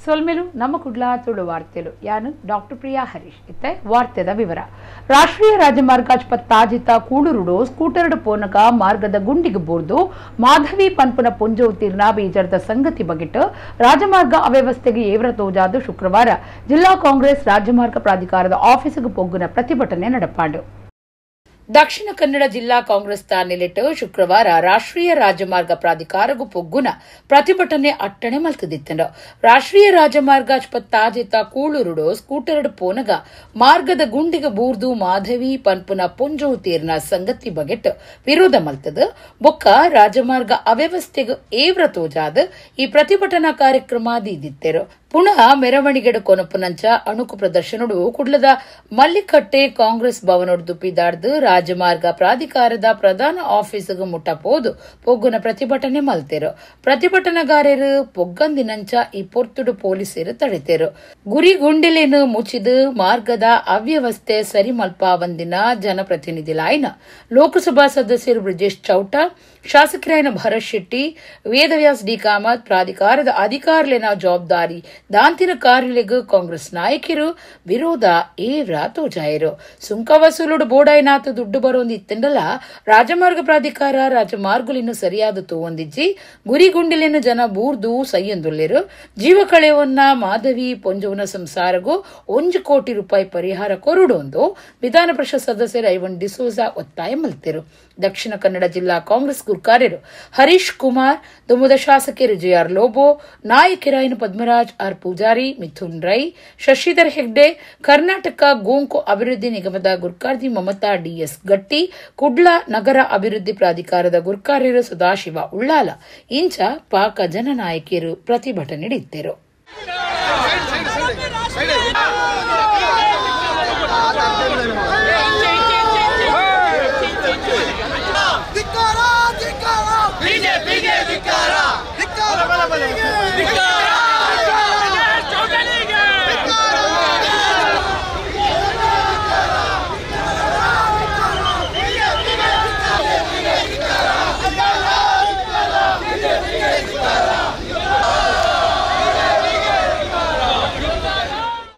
ಸೊಲ್ಮೆಲು ನಮ್ಮ ಕುಡ್ಲ ತುಳು ವಾರ್ತೆಲು ಯಾನು ಡಾಕ್ಟರ್ ಪ್ರಿಯಾ ಹರೀಶ್. ಇತ್ತೆ ವಾರ್ತೆದ ವಿವರ. ರಾಷ್ಟ್ರೀಯ ರಾಜಮಾರ್ಗ ತಾಜಿತ ಕೂಡುರುಡು ಸ್ಕೂಟರ್ಡ್ ಪೋನಗ ಮಾರ್ಗದ ಗುಂಡಿಗೆ ಬೋರ್ದು ಮಾಧವಿ ಪನ್ಪುನ ಪೊಂಜೋವು ತೀರ್ನ ಬೇಜಾರದ ಸಂಗತಿ ಬಗೆಟ್ ರಾಜಮಾರ್ಗ ಅವ್ಯವಸ್ಥೆಗೆ ಏವ್ರ ತೋಜಾದು ಶುಕ್ರವಾರ ಜಿಲ್ಲಾ ಕಾಂಗ್ರೆಸ್ ರಾಜಮಾರ್ಗ ಪ್ರಾಧಿಕಾರದ ಆಫೀಸಿಗೆ ಪೊಗ್ಗುನ ಪ್ರತಿಭಟನೆ നടപ്പാಡು. ದಕ್ಷಿಣ ಕನ್ನಡ ಜಿಲ್ಲಾ ಕಾಂಗ್ರೆಸ್ ತಾನೆಲೆಟ್ ಶುಕ್ರವಾರ ರಾಷ್ಟ್ರೀಯ ರಾಜಮಾರ್ಗ ಪ್ರಾಧಿಕಾರಗೂ ಪೊಗ್ಗುನ ಪ್ರತಿಭಟನೆ ಅಟ್ಟಣೆ ಮಲ್ತದಿತ್ತಂಡು. ರಾಷ್ಟ್ರೀಯ ರಾಜಮಾರ್ಗ ತಾಜಿತ ಕೂಳುರುಡು ಸ್ಕೂಟರ್ಡ್ ಪೋನಗ ಮಾರ್ಗದ ಗುಂಡಿಗೆ ಬೂರ್ದು ಮಾಧವಿ ಪನ್ಪುನ ಪೊಂಜೋವು ತೀರ್ನ ಸಂಗತಿ ಬಗೆಟ್ ವಿರೋಧ ಮಲ್ತದ ಬೊಕ್ಕ ರಾಜಮಾರ್ಗ ಅವ್ಯವಸ್ಥೆಗೆ ಏವ್ರ ತೋಜಾದ ಈ ಪ್ರತಿಭಟನಾ ಕಾರ್ಯಕ್ರಮ ದೀದಿತ್ತೆರು. ಪುನಃ ಮೆರವಣಿಗೆಡು ಕೊನಪುನಂಚ ಅಣುಕು ಪ್ರದರ್ಶನಡು ಕುಡ್ಲದ ಮಲ್ಲಿಕಟ್ಟೆ ಕಾಂಗ್ರೆಸ್ ಭವನೊಡ್ದು ಪಿದಾಡ್ದು ರಾಜಮಾರ್ಗ ಪ್ರಾಧಿಕಾರದ ಪ್ರಧಾನ ಆಫೀಸ್ಗೆ ಮುಟ್ಟಪೋದು ಪೊಗ್ಗುನ ಪ್ರತಿಭಟನೆ ಮಲ್ತೆರು. ಪ್ರತಿಭಟನಾಗಾರರು ಪೊಗ್ಗಂದಿನಂಚ ಈ ಪೊರ್ತುಡು ಪೊಲೀಸರು ತಡೆತೆರು. ಗುರಿ ಗುಂಡಿಲೇನು ಮುಚ್ಚಿದು ಮಾರ್ಗದ ಅವ್ಯವಸ್ಥೆ ಸರಿ ಮಲ್ಪಾವಂದಿನ ಜನಪ್ರತಿನಿಧಿಲಾಯ್ನ ಲೋಕಸಭಾ ಸದಸ್ಯರು ಬ್ರಿಜೇಶ್ ಚೌಟ, ಶಾಸಕರಾಯನ ಭರತ್ ಶೆಟ್ಟಿ, ವೇದವ್ಯಾಸ್ ಡಿ ಕಾಮತ್ ಪ್ರಾಧಿಕಾರದ ಅಧಿಕಾರಿಲೇನ ಜವಾಬ್ದಾರಿ ದಾಂತಿನ ಕಾರ್ಯಲೆಗ್ ಕಾಂಗ್ರೆಸ್ ನಾಯಕರು ವಿರೋಧ ಏವ್ರ ತೋಜಾಯರು. ಸುಂಕ ವಸೂಲುಡು ಬೋಡಾಯ್ನಾಥ ದುಡ್ಡು ಬರೋಂದು ಇತ್ತಂಡಲ ರಾಜಮಾರ್ಗ ಪ್ರಾಧಿಕಾರ ರಾಜಮಾರ್ಗುಲಿನ್ನು ಸರಿಯಾದ ತೋವಂದಿಜ್ಜಿ ಗುರಿ ಗುಂಡಿಲೇನು ಜನ ಬೂರ್ದು ಸೈಯಂದುಲ್ಲೇರು. ಜೀವ ಕಳೆಯವನ್ನ ಮಾಧವಿ ಪೊಂಜೋವನ ಸಂಸಾರಗೂ 1 ಕೋಟಿ ರೂಪಾಯಿ ಪರಿಹಾರ ಕೊರಡು ಒಂದು ವಿಧಾನ ಪರಿಷತ್ ಸದಸ್ಯರು ಐವನ್ ಡಿಸೋಜಾ ಒತ್ತಾಯ ಮಲ್ತೆರು. ದಕ್ಷಿಣ ಕನ್ನಡ ಜಿಲ್ಲಾ ಕಾಂಗ್ರೆಸ್ ಗುರ್ಕಾರ್ಯರು ಹರೀಶ್ ಕುಮಾರ್, ದುಮುದ ಶಾಸಕರು ಜೆಆರ್ ಲೋಬೋ, ನಾಯಕರಾಯನ ಪದ್ಮರಾಜ್ ಆರ್ ಪೂಜಾರಿ, ಮಿಥುನ್ ರೈ, ಶಶಿಧರ್ ಹೆಗ್ಡೆ, ಕರ್ನಾಟಕ ಗೋಂಕು ಅಭಿವೃದ್ಧಿ ನಿಗಮದ ಗುರ್ಕಾರ್ದಿ ಮಮತಾ ಡಿಎಸ್ ಗಟ್ಟಿ, ಕುಡ್ಲ ನಗರ ಅಭಿವೃದ್ಧಿ ಪ್ರಾಧಿಕಾರದ ಗುರ್ಕಾರ್ಯರು ಸದಾಶಿವ ಉಳ್ಳಾಲ ಇಂಚ ಪಾಕ ಜನನಾಯಕಿಯರು ಪ್ರತಿಭಟನೆ ನೀಡಿದ್ದರು.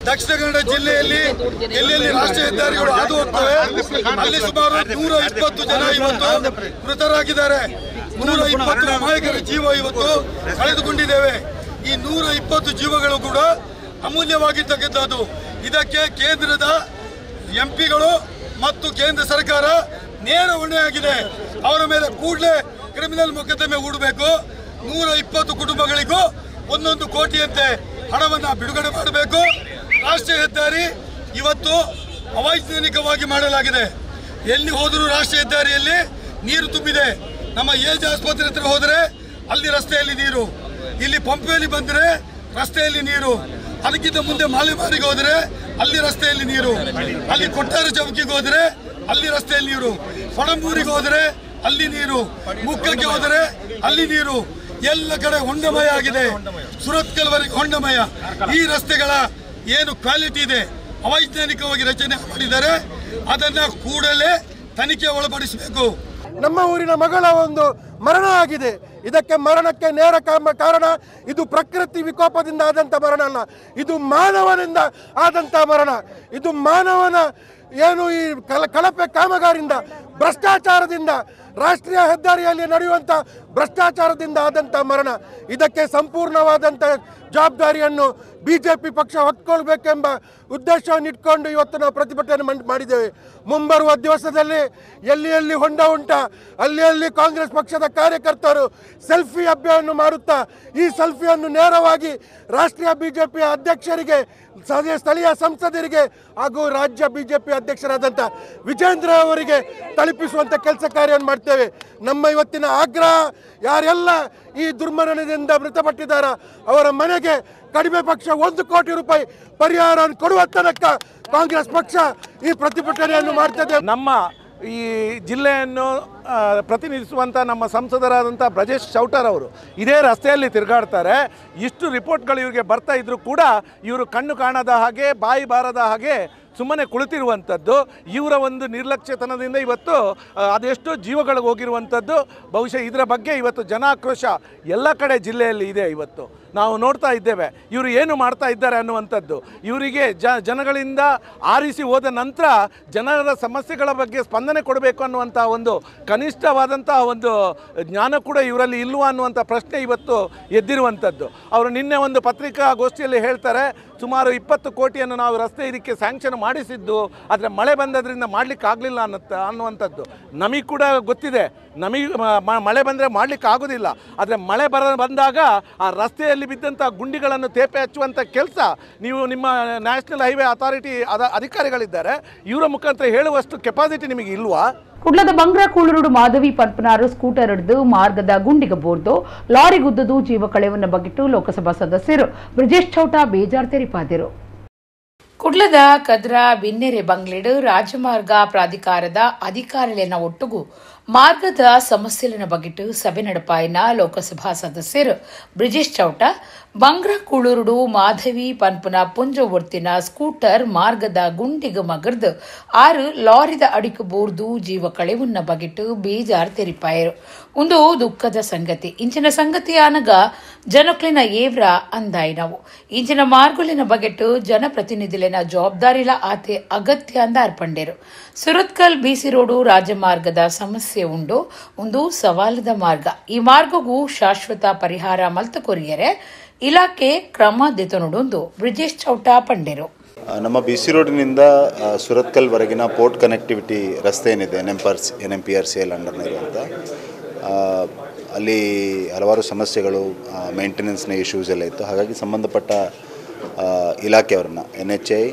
ದಕ್ಷಿಣ ಕನ್ನಡ ಜಿಲ್ಲೆಯಲ್ಲಿ ಎಲ್ಲೆಲ್ಲಿ ರಾಷ್ಟ್ರೀಯ ಹೆದ್ದಾರಿಗಳು ಹಾದು ಹೋಗ್ತವೆ ಅಲ್ಲಿ ಸುಮಾರು 120 ಜನ ಇವತ್ತು ಮೃತರಾಗಿದ್ದಾರೆ. 120 ಅಮಾಯಕರ ಜೀವ ಇವತ್ತು ಕಳೆದುಕೊಂಡಿದ್ದೇವೆ. ಈ 120 ಜೀವಗಳು ಕೂಡ ಅಮೂಲ್ಯವಾಗಿರ್ತಕ್ಕಂಥದ್ದು. ಇದಕ್ಕೆ ಕೇಂದ್ರದ ಎಂಪಿಗಳು ಮತ್ತು ಕೇಂದ್ರ ಸರ್ಕಾರ ನೇರ ಹೊಣೆಯಾಗಿದೆ. ಅವರ ಮೇಲೆ ಕೂಡಲೇ ಕ್ರಿಮಿನಲ್ ಮೊಕದ್ದಮೆ ಹೂಡಬೇಕು. 120 ಕುಟುಂಬಗಳಿಗೂ 1 ಕೋಟಿಯಂತೆ ಹಣವನ್ನು ಬಿಡುಗಡೆ ಮಾಡಬೇಕು. ರಾಷ್ಟ್ರೀಯ ಹೆದ್ದಾರಿ ಇವತ್ತು ಅವೈಜ್ಞಾನಿಕವಾಗಿ ಮಾಡಲಾಗಿದೆ. ಎಲ್ಲಿ ಹೋದರೂ ರಾಷ್ಟ್ರೀಯ ಹೆದ್ದಾರಿಯಲ್ಲಿ ನೀರು ತುಂಬಿದೆ. ನಮ್ಮ ಏಜ್ ಆಸ್ಪತ್ರೆ ಹತ್ರ ಹೋದರೆ ಅಲ್ಲಿ ರಸ್ತೆಯಲ್ಲಿ ನೀರು, ಇಲ್ಲಿ ಪಂಪೆಯಲ್ಲಿ ಬಂದರೆ ರಸ್ತೆಯಲ್ಲಿ ನೀರು, ಅದಕ್ಕಿಂತ ಮುಂದೆ ಮಾಲೆಮಾರಿಗೆ ಹೋದರೆ ಅಲ್ಲಿ ರಸ್ತೆಯಲ್ಲಿ ನೀರು, ಅಲ್ಲಿ ಕೊಟ್ಟಾರ ಚೌಕಿಗೆ ಹೋದರೆ ಅಲ್ಲಿ ರಸ್ತೆಯಲ್ಲಿ ನೀರು, ಪಣಂಬೂರಿಗೆ ಹೋದರೆ ಅಲ್ಲಿ ನೀರು, ಮುಕ್ಕಕ್ಕೆ ಹೋದರೆ ಅಲ್ಲಿ ನೀರು, ಎಲ್ಲ ಕಡೆ ಹೊಂಡಮಯ ಆಗಿದೆ. ಸುರತ್ಕಲ್ವರೆಗೆ ಹೊಂಡಮಯ. ಈ ರಸ್ತೆಗಳ ಏನು ಕ್ವಾಲಿಟಿ ಇದೆ ಅವೈಜ್ಞಾನಿಕವಾಗಿ ರಚನೆ ಮಾಡಿದ್ದಾರೆ. ಅದನ್ನು ಕೂಡಲೇ ತನಿಖೆ ಒಳಪಡಿಸಬೇಕು. ನಮ್ಮ ಊರಿನ ಮಗಳ ಒಂದು ಮರಣ ಆಗಿದೆ. ಇದಕ್ಕೆ ಮರಣಕ್ಕೆ ನೇರ ಕಾರಣ ಇದು ಪ್ರಕೃತಿ ವಿಕೋಪದಿಂದ ಆದಂಥ ಮರಣ ಅಲ್ಲ, ಇದು ಮಾನವನಿಂದ ಆದಂಥ ಮರಣ. ಇದು ಮಾನವನ ಏನು ಈ ಕಳಪೆ ಕಾಮಗಾರಿಯಿಂದ, ಭ್ರಷ್ಟಾಚಾರದಿಂದ, ರಾಷ್ಟ್ರೀಯ ಹೆದ್ದಾರಿಯಲ್ಲಿ ನಡೆಯುವಂಥ ಭ್ರಷ್ಟಾಚಾರದಿಂದ ಆದಂಥ ಮರಣ. ಇದಕ್ಕೆ ಸಂಪೂರ್ಣವಾದಂಥ ಜವಾಬ್ದಾರಿಯನ್ನು ಬಿಜೆಪಿ ಪಕ್ಷ ಹೊತ್ಕೊಳ್ಬೇಕೆಂಬ ಉದ್ದೇಶವನ್ನು ಇಟ್ಕೊಂಡು ಇವತ್ತು ನಾವು ಪ್ರತಿಭಟನೆ ಮಾಡಿದ್ದೇವೆ. ಮುಂಬರುವ ದಿವಸದಲ್ಲಿ ಎಲ್ಲಿ ಎಲ್ಲಿ ಹೊಂಡ ಉಂಟ ಅಲ್ಲಿ ಅಲ್ಲಿ ಕಾಂಗ್ರೆಸ್ ಪಕ್ಷದ ಕಾರ್ಯಕರ್ತರು ಸೆಲ್ಫಿ ಅಭಿಯಾನ ಮಾಡುತ್ತಾ ಈ ಸೆಲ್ಫಿಯನ್ನು ನೇರವಾಗಿ ರಾಷ್ಟ್ರೀಯ ಬಿಜೆಪಿಯ ಅಧ್ಯಕ್ಷರಿಗೆ, ಸ್ಥಳೀಯ ಸಂಸದರಿಗೆ ಹಾಗೂ ರಾಜ್ಯ ಬಿಜೆಪಿ ಅಧ್ಯಕ್ಷರಾದಂಥ ವಿಜೇಂದ್ರ ಅವರಿಗೆ ತಲುಪಿಸುವಂಥ ಕೆಲಸ ಕಾರ್ಯವನ್ನು ಮಾಡ್ತೇವೆ. ನಮ್ಮ ಇವತ್ತಿನ ಆಗ್ರಹ, ಯಾರೆಲ್ಲ ಈ ದುರ್ಮರಣದಿಂದ ಮೃತಪಟ್ಟಿದ್ದಾರ ಅವರ ಮನೆಗೆ ಕಡಿಮೆ ಪಕ್ಷ 1 ಕೋಟಿ ರೂಪಾಯಿ ಪರಿಹಾರ ಕೊಡುವ ತನಕ ಕಾಂಗ್ರೆಸ್ ಪಕ್ಷ ಈ ಪ್ರತಿಭಟನೆಯನ್ನು ಮಾಡ್ತದೆ. ನಮ್ಮ ಈ ಜಿಲ್ಲೆಯನ್ನು ಪ್ರತಿನಿಧಿಸುವಂಥ ನಮ್ಮ ಸಂಸದರಾದಂಥ ಬ್ರಜೇಶ್ ಚೌಟರ್ ಅವರು ಇದೇ ರಸ್ತೆಯಲ್ಲಿ ತಿರುಗಾಡ್ತಾರೆ. ಇಷ್ಟು ರಿಪೋರ್ಟ್ಗಳು ಇವರಿಗೆ ಬರ್ತಾ ಇದ್ದರೂ ಕೂಡ ಇವರು ಕಣ್ಣು ಕಾಣದ ಹಾಗೆ, ಬಾಯಿ ಬಾರದ ಹಾಗೆ ಸುಮ್ಮನೆ ಕುಳಿತಿರುವಂಥದ್ದು ಇವರ ಒಂದು ನಿರ್ಲಕ್ಷ್ಯತನದಿಂದ ಇವತ್ತು ಅದೆಷ್ಟೋ ಜೀವಗಳಿಗೆ ಹೋಗಿರುವಂಥದ್ದು. ಬಹುಶಃ ಇದರ ಬಗ್ಗೆ ಇವತ್ತು ಜನಾಕ್ರೋಶ ಎಲ್ಲ ಕಡೆ ಜಿಲ್ಲೆಯಲ್ಲಿ ಇದೆ. ಇವತ್ತು ನಾವು ನೋಡ್ತಾ ಇದ್ದೇವೆ ಇವರು ಏನು ಮಾಡ್ತಾ ಇದ್ದಾರೆ ಅನ್ನುವಂಥದ್ದು. ಇವರಿಗೆ ಜನಗಳಿಂದ ಆರಿಸಿ ಹೋದ ನಂತರ ಜನರ ಸಮಸ್ಯೆಗಳ ಬಗ್ಗೆ ಸ್ಪಂದನೆ ಕೊಡಬೇಕು ಅನ್ನುವಂಥ ಒಂದು ಕನಿಷ್ಠವಾದಂಥ ಒಂದು ಜ್ಞಾನ ಕೂಡ ಇವರಲ್ಲಿ ಇಲ್ವಾ ಅನ್ನುವಂಥ ಪ್ರಶ್ನೆ ಇವತ್ತು ಎದ್ದಿರುವಂಥದ್ದು. ಅವರು ನಿನ್ನೆ ಒಂದು ಪತ್ರಿಕಾಗೋಷ್ಠಿಯಲ್ಲಿ ಹೇಳ್ತಾರೆ, ಸುಮಾರು 20 ಕೋಟಿಯನ್ನು ನಾವು ರಸ್ತೆ ಇದಕ್ಕೆ ಸ್ಯಾಂಕ್ಷನ್ ಮಾಡಿಸಿದ್ದು, ಆದರೆ ಮಳೆ ಬಂದದ್ರಿಂದ ಮಾಡಲಿಕ್ಕೆ ಆಗಲಿಲ್ಲ ಅನ್ನುವಂಥದ್ದು. ನಮಗೆ ಕೂಡ ಗೊತ್ತಿದೆ, ನಮಗೆ ಮಳೆ ಬಂದರೆ ಮಾಡಲಿಕ್ಕೆ ಆಗೋದಿಲ್ಲ. ಆದರೆ ಮಳೆ ಬಂದಾಗ ಆ ರಸ್ತೆಯಲ್ಲಿ ಬಿದ್ದಂಥ ಗುಂಡಿಗಳನ್ನು ತೇಪೆ ಹಚ್ಚುವಂಥ ಕೆಲಸ ನೀವು ನಿಮ್ಮ national highway authority ಅಧಿಕಾರಿಗಳಿದ್ದಾರೆ, ಇವರ ಮುಖಾಂತರ ಹೇಳುವಷ್ಟು ಕೆಪಾಸಿಟಿ ನಿಮಗೆ ಇಲ್ವಾ? ಕುಡ್ಲದ ಬಂಗ್ರ ಕೂಳೂರು ಮಾಧವಿ ಪನ್ಪನಾರು ಸ್ಕೂಟರ್ ಹಿಡಿದು ಮಾರ್ಗದ ಗುಂಡಿಗೆ ಬೋರ್ದು ಲಾರಿ ಗುದ್ದದು ಜೀವ ಕಳೆವನ್ನ ಬಗ್ಗಿಟ್ಟು ಲೋಕಸಭಾ ಸದಸ್ಯರು ಬ್ರಿಜೇಶ್ ಚೌಟ ಬೇಜಾರ್ ತೆರಿಪಾದರು. ಕುಡ್ಲದ ಕದ್ರಾ ಬಿನ್ನೆರೆ ಬಂಗ್ಲೆಡು ರಾಜಮಾರ್ಗ ಪ್ರಾಧಿಕಾರದ ಅಧಿಕಾರಿಗಳನ್ನ ಒಟ್ಟುಗು ಮಾರ್ಗದ ಸಮಸ್ಯೆಗಳ ಬಗ್ಗಿಟ್ಟು ಸಭೆ ನಡಪಾಯಿನ ಲೋಕಸಭಾ ಸದಸ್ಯರು ಬ್ರಿಜೇಶ್ ಚೌಟ ಬಂಗ್ರ ಕೂಳೂರುಡು ಮಾಧವಿ ಪನ್ಪುನ ಪುಂಜವರ್ತಿನ ಸ್ಕೂಟರ್ ಮಾರ್ಗದ ಗುಂಡಿಗೆ ಮಗರ್ದು 6 ಲಾರಿದ ಅಡಿಕು ಬೋರ್ದು ಜೀವ ಕಳೆವುನ್ನ ಬಗ್ಗಿಟ್ಟು ಬೇಜಾರ್ ತೆರಿಪಾಯರು. ಒಂದು ದುಃಖದ ಸಂಗತಿ. ಇಂಚಿನ ಸಂಗತಿ ಆನಗ ಜನಕ್ಲಿನ ಏವ್ರ ಅಂದಾಯಿ ನಾವು ಇಂಚಿನ ಮಾರ್ಗುಲಿನ ಬಗೆಟ್ಟು ಜನಪ್ರತಿನಿಧಿಲಿನ ಜವಾಬ್ದಾರಿಲ ಆತೆ ಅಗತ್ಯ ಅಂದ ಅರ್ಪಂಡೇರು. ಸುರತ್ಕಲ್ ಬಿಸಿ ರೋಡು ರಾಜಮಾರ್ಗದ ಸಮಸ್ಯೆ ಉಂಡು, ಒಂದು ಸವಾಲದ ಮಾರ್ಗ. ಈ ಮಾರ್ಗಗೂ ಶಾಶ್ವತ ಪರಿಹಾರ ಮಲ್ತ ಕೊರಿಯರೆ ಇಲಾಖೆ ಕ್ರಮ ದೆತನುಡೊಂದು ಬ್ರಿಜೇಶ್ ಚೌಟ ಪಂಡೇರು. ನಮ್ಮ ಬಿ ಸಿ ರೋಡಿನಿಂದ ಸುರತ್ಕಲ್ವರೆಗಿನ ಪೋರ್ಟ್ ಕನೆಕ್ಟಿವಿಟಿ ರಸ್ತೆ ಏನಿದೆ N M P R C L ಅಂಡರ್ನಿರುವಂಥ ಅಲ್ಲಿ ಹಲವಾರು ಸಮಸ್ಯೆಗಳು, ಮೇಂಟೆನೆನ್ಸ್ನ ಇಶ್ಯೂಸ್ ಎಲ್ಲ ಇತ್ತು. ಹಾಗಾಗಿ ಸಂಬಂಧಪಟ್ಟ ಇಲಾಖೆಯವರನ್ನು N H I,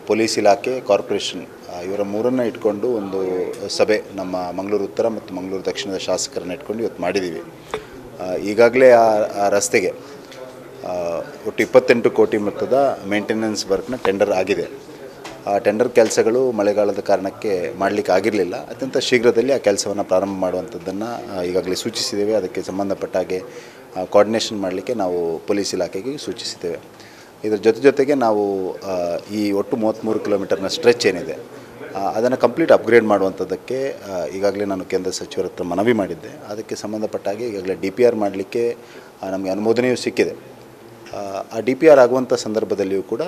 police ಇಲಾಖೆ, ಕಾರ್ಪೊರೇಷನ್ ಇವರ ಮೂರನ್ನು ಇಟ್ಕೊಂಡು ಒಂದು ಸಭೆ ನಮ್ಮ ಮಂಗಳೂರು ಉತ್ತರ ಮತ್ತು ಮಂಗಳೂರು ದಕ್ಷಿಣದ ಶಾಸಕರನ್ನು ಇಟ್ಕೊಂಡು ಇವತ್ತು ಮಾಡಿದ್ದೀವಿ. ಈಗಾಗಲೇ ಆ ರಸ್ತೆಗೆ ಒಟ್ಟು 28 ಕೋಟಿ ಮೊತ್ತದ ಮೇಂಟೆನೆನ್ಸ್ ವರ್ಕ್ನ ಟೆಂಡರ್ ಆಗಿದೆ. ಆ ಟೆಂಡರ್ ಕೆಲಸಗಳು ಮಳೆಗಾಲದ ಕಾರಣಕ್ಕೆ ಮಾಡಲಿಕ್ಕೆ ಆಗಿರಲಿಲ್ಲ. ಅತ್ಯಂತ ಶೀಘ್ರದಲ್ಲಿ ಆ ಕೆಲಸವನ್ನು ಪ್ರಾರಂಭ ಮಾಡುವಂಥದ್ದನ್ನು ಈಗಾಗಲೇ ಸೂಚಿಸಿದ್ದೇವೆ. ಅದಕ್ಕೆ ಸಂಬಂಧಪಟ್ಟ ಹಾಗೆ ಕೋಆರ್ಡಿನೇಷನ್ ಮಾಡಲಿಕ್ಕೆ ನಾವು ಪೊಲೀಸ್ ಇಲಾಖೆಗೆ ಸೂಚಿಸಿದ್ದೇವೆ. ಇದರ ಜೊತೆ ಜೊತೆಗೆ ನಾವು ಈ ಒಟ್ಟು 33 ಕಿಲೋಮೀಟರ್ನ ಸ್ಟ್ರೆಚ್ ಏನಿದೆ ಅದನ್ನು ಕಂಪ್ಲೀಟ್ ಅಪ್ಗ್ರೇಡ್ ಮಾಡುವಂಥದ್ದಕ್ಕೆ ಈಗಾಗಲೇ ನಾನು ಕೇಂದ್ರ ಸಚಿವರ ಹತ್ರ ಮನವಿ ಮಾಡಿದ್ದೆ. ಅದಕ್ಕೆ ಸಂಬಂಧಪಟ್ಟ ಹಾಗೆ ಈಗಾಗಲೇ DPR ಮಾಡಲಿಕ್ಕೆ ನಮಗೆ ಅನುಮೋದನೆಯೂ ಸಿಕ್ಕಿದೆ. ಆ DPR ಆಗುವಂಥ ಸಂದರ್ಭದಲ್ಲಿಯೂ ಕೂಡ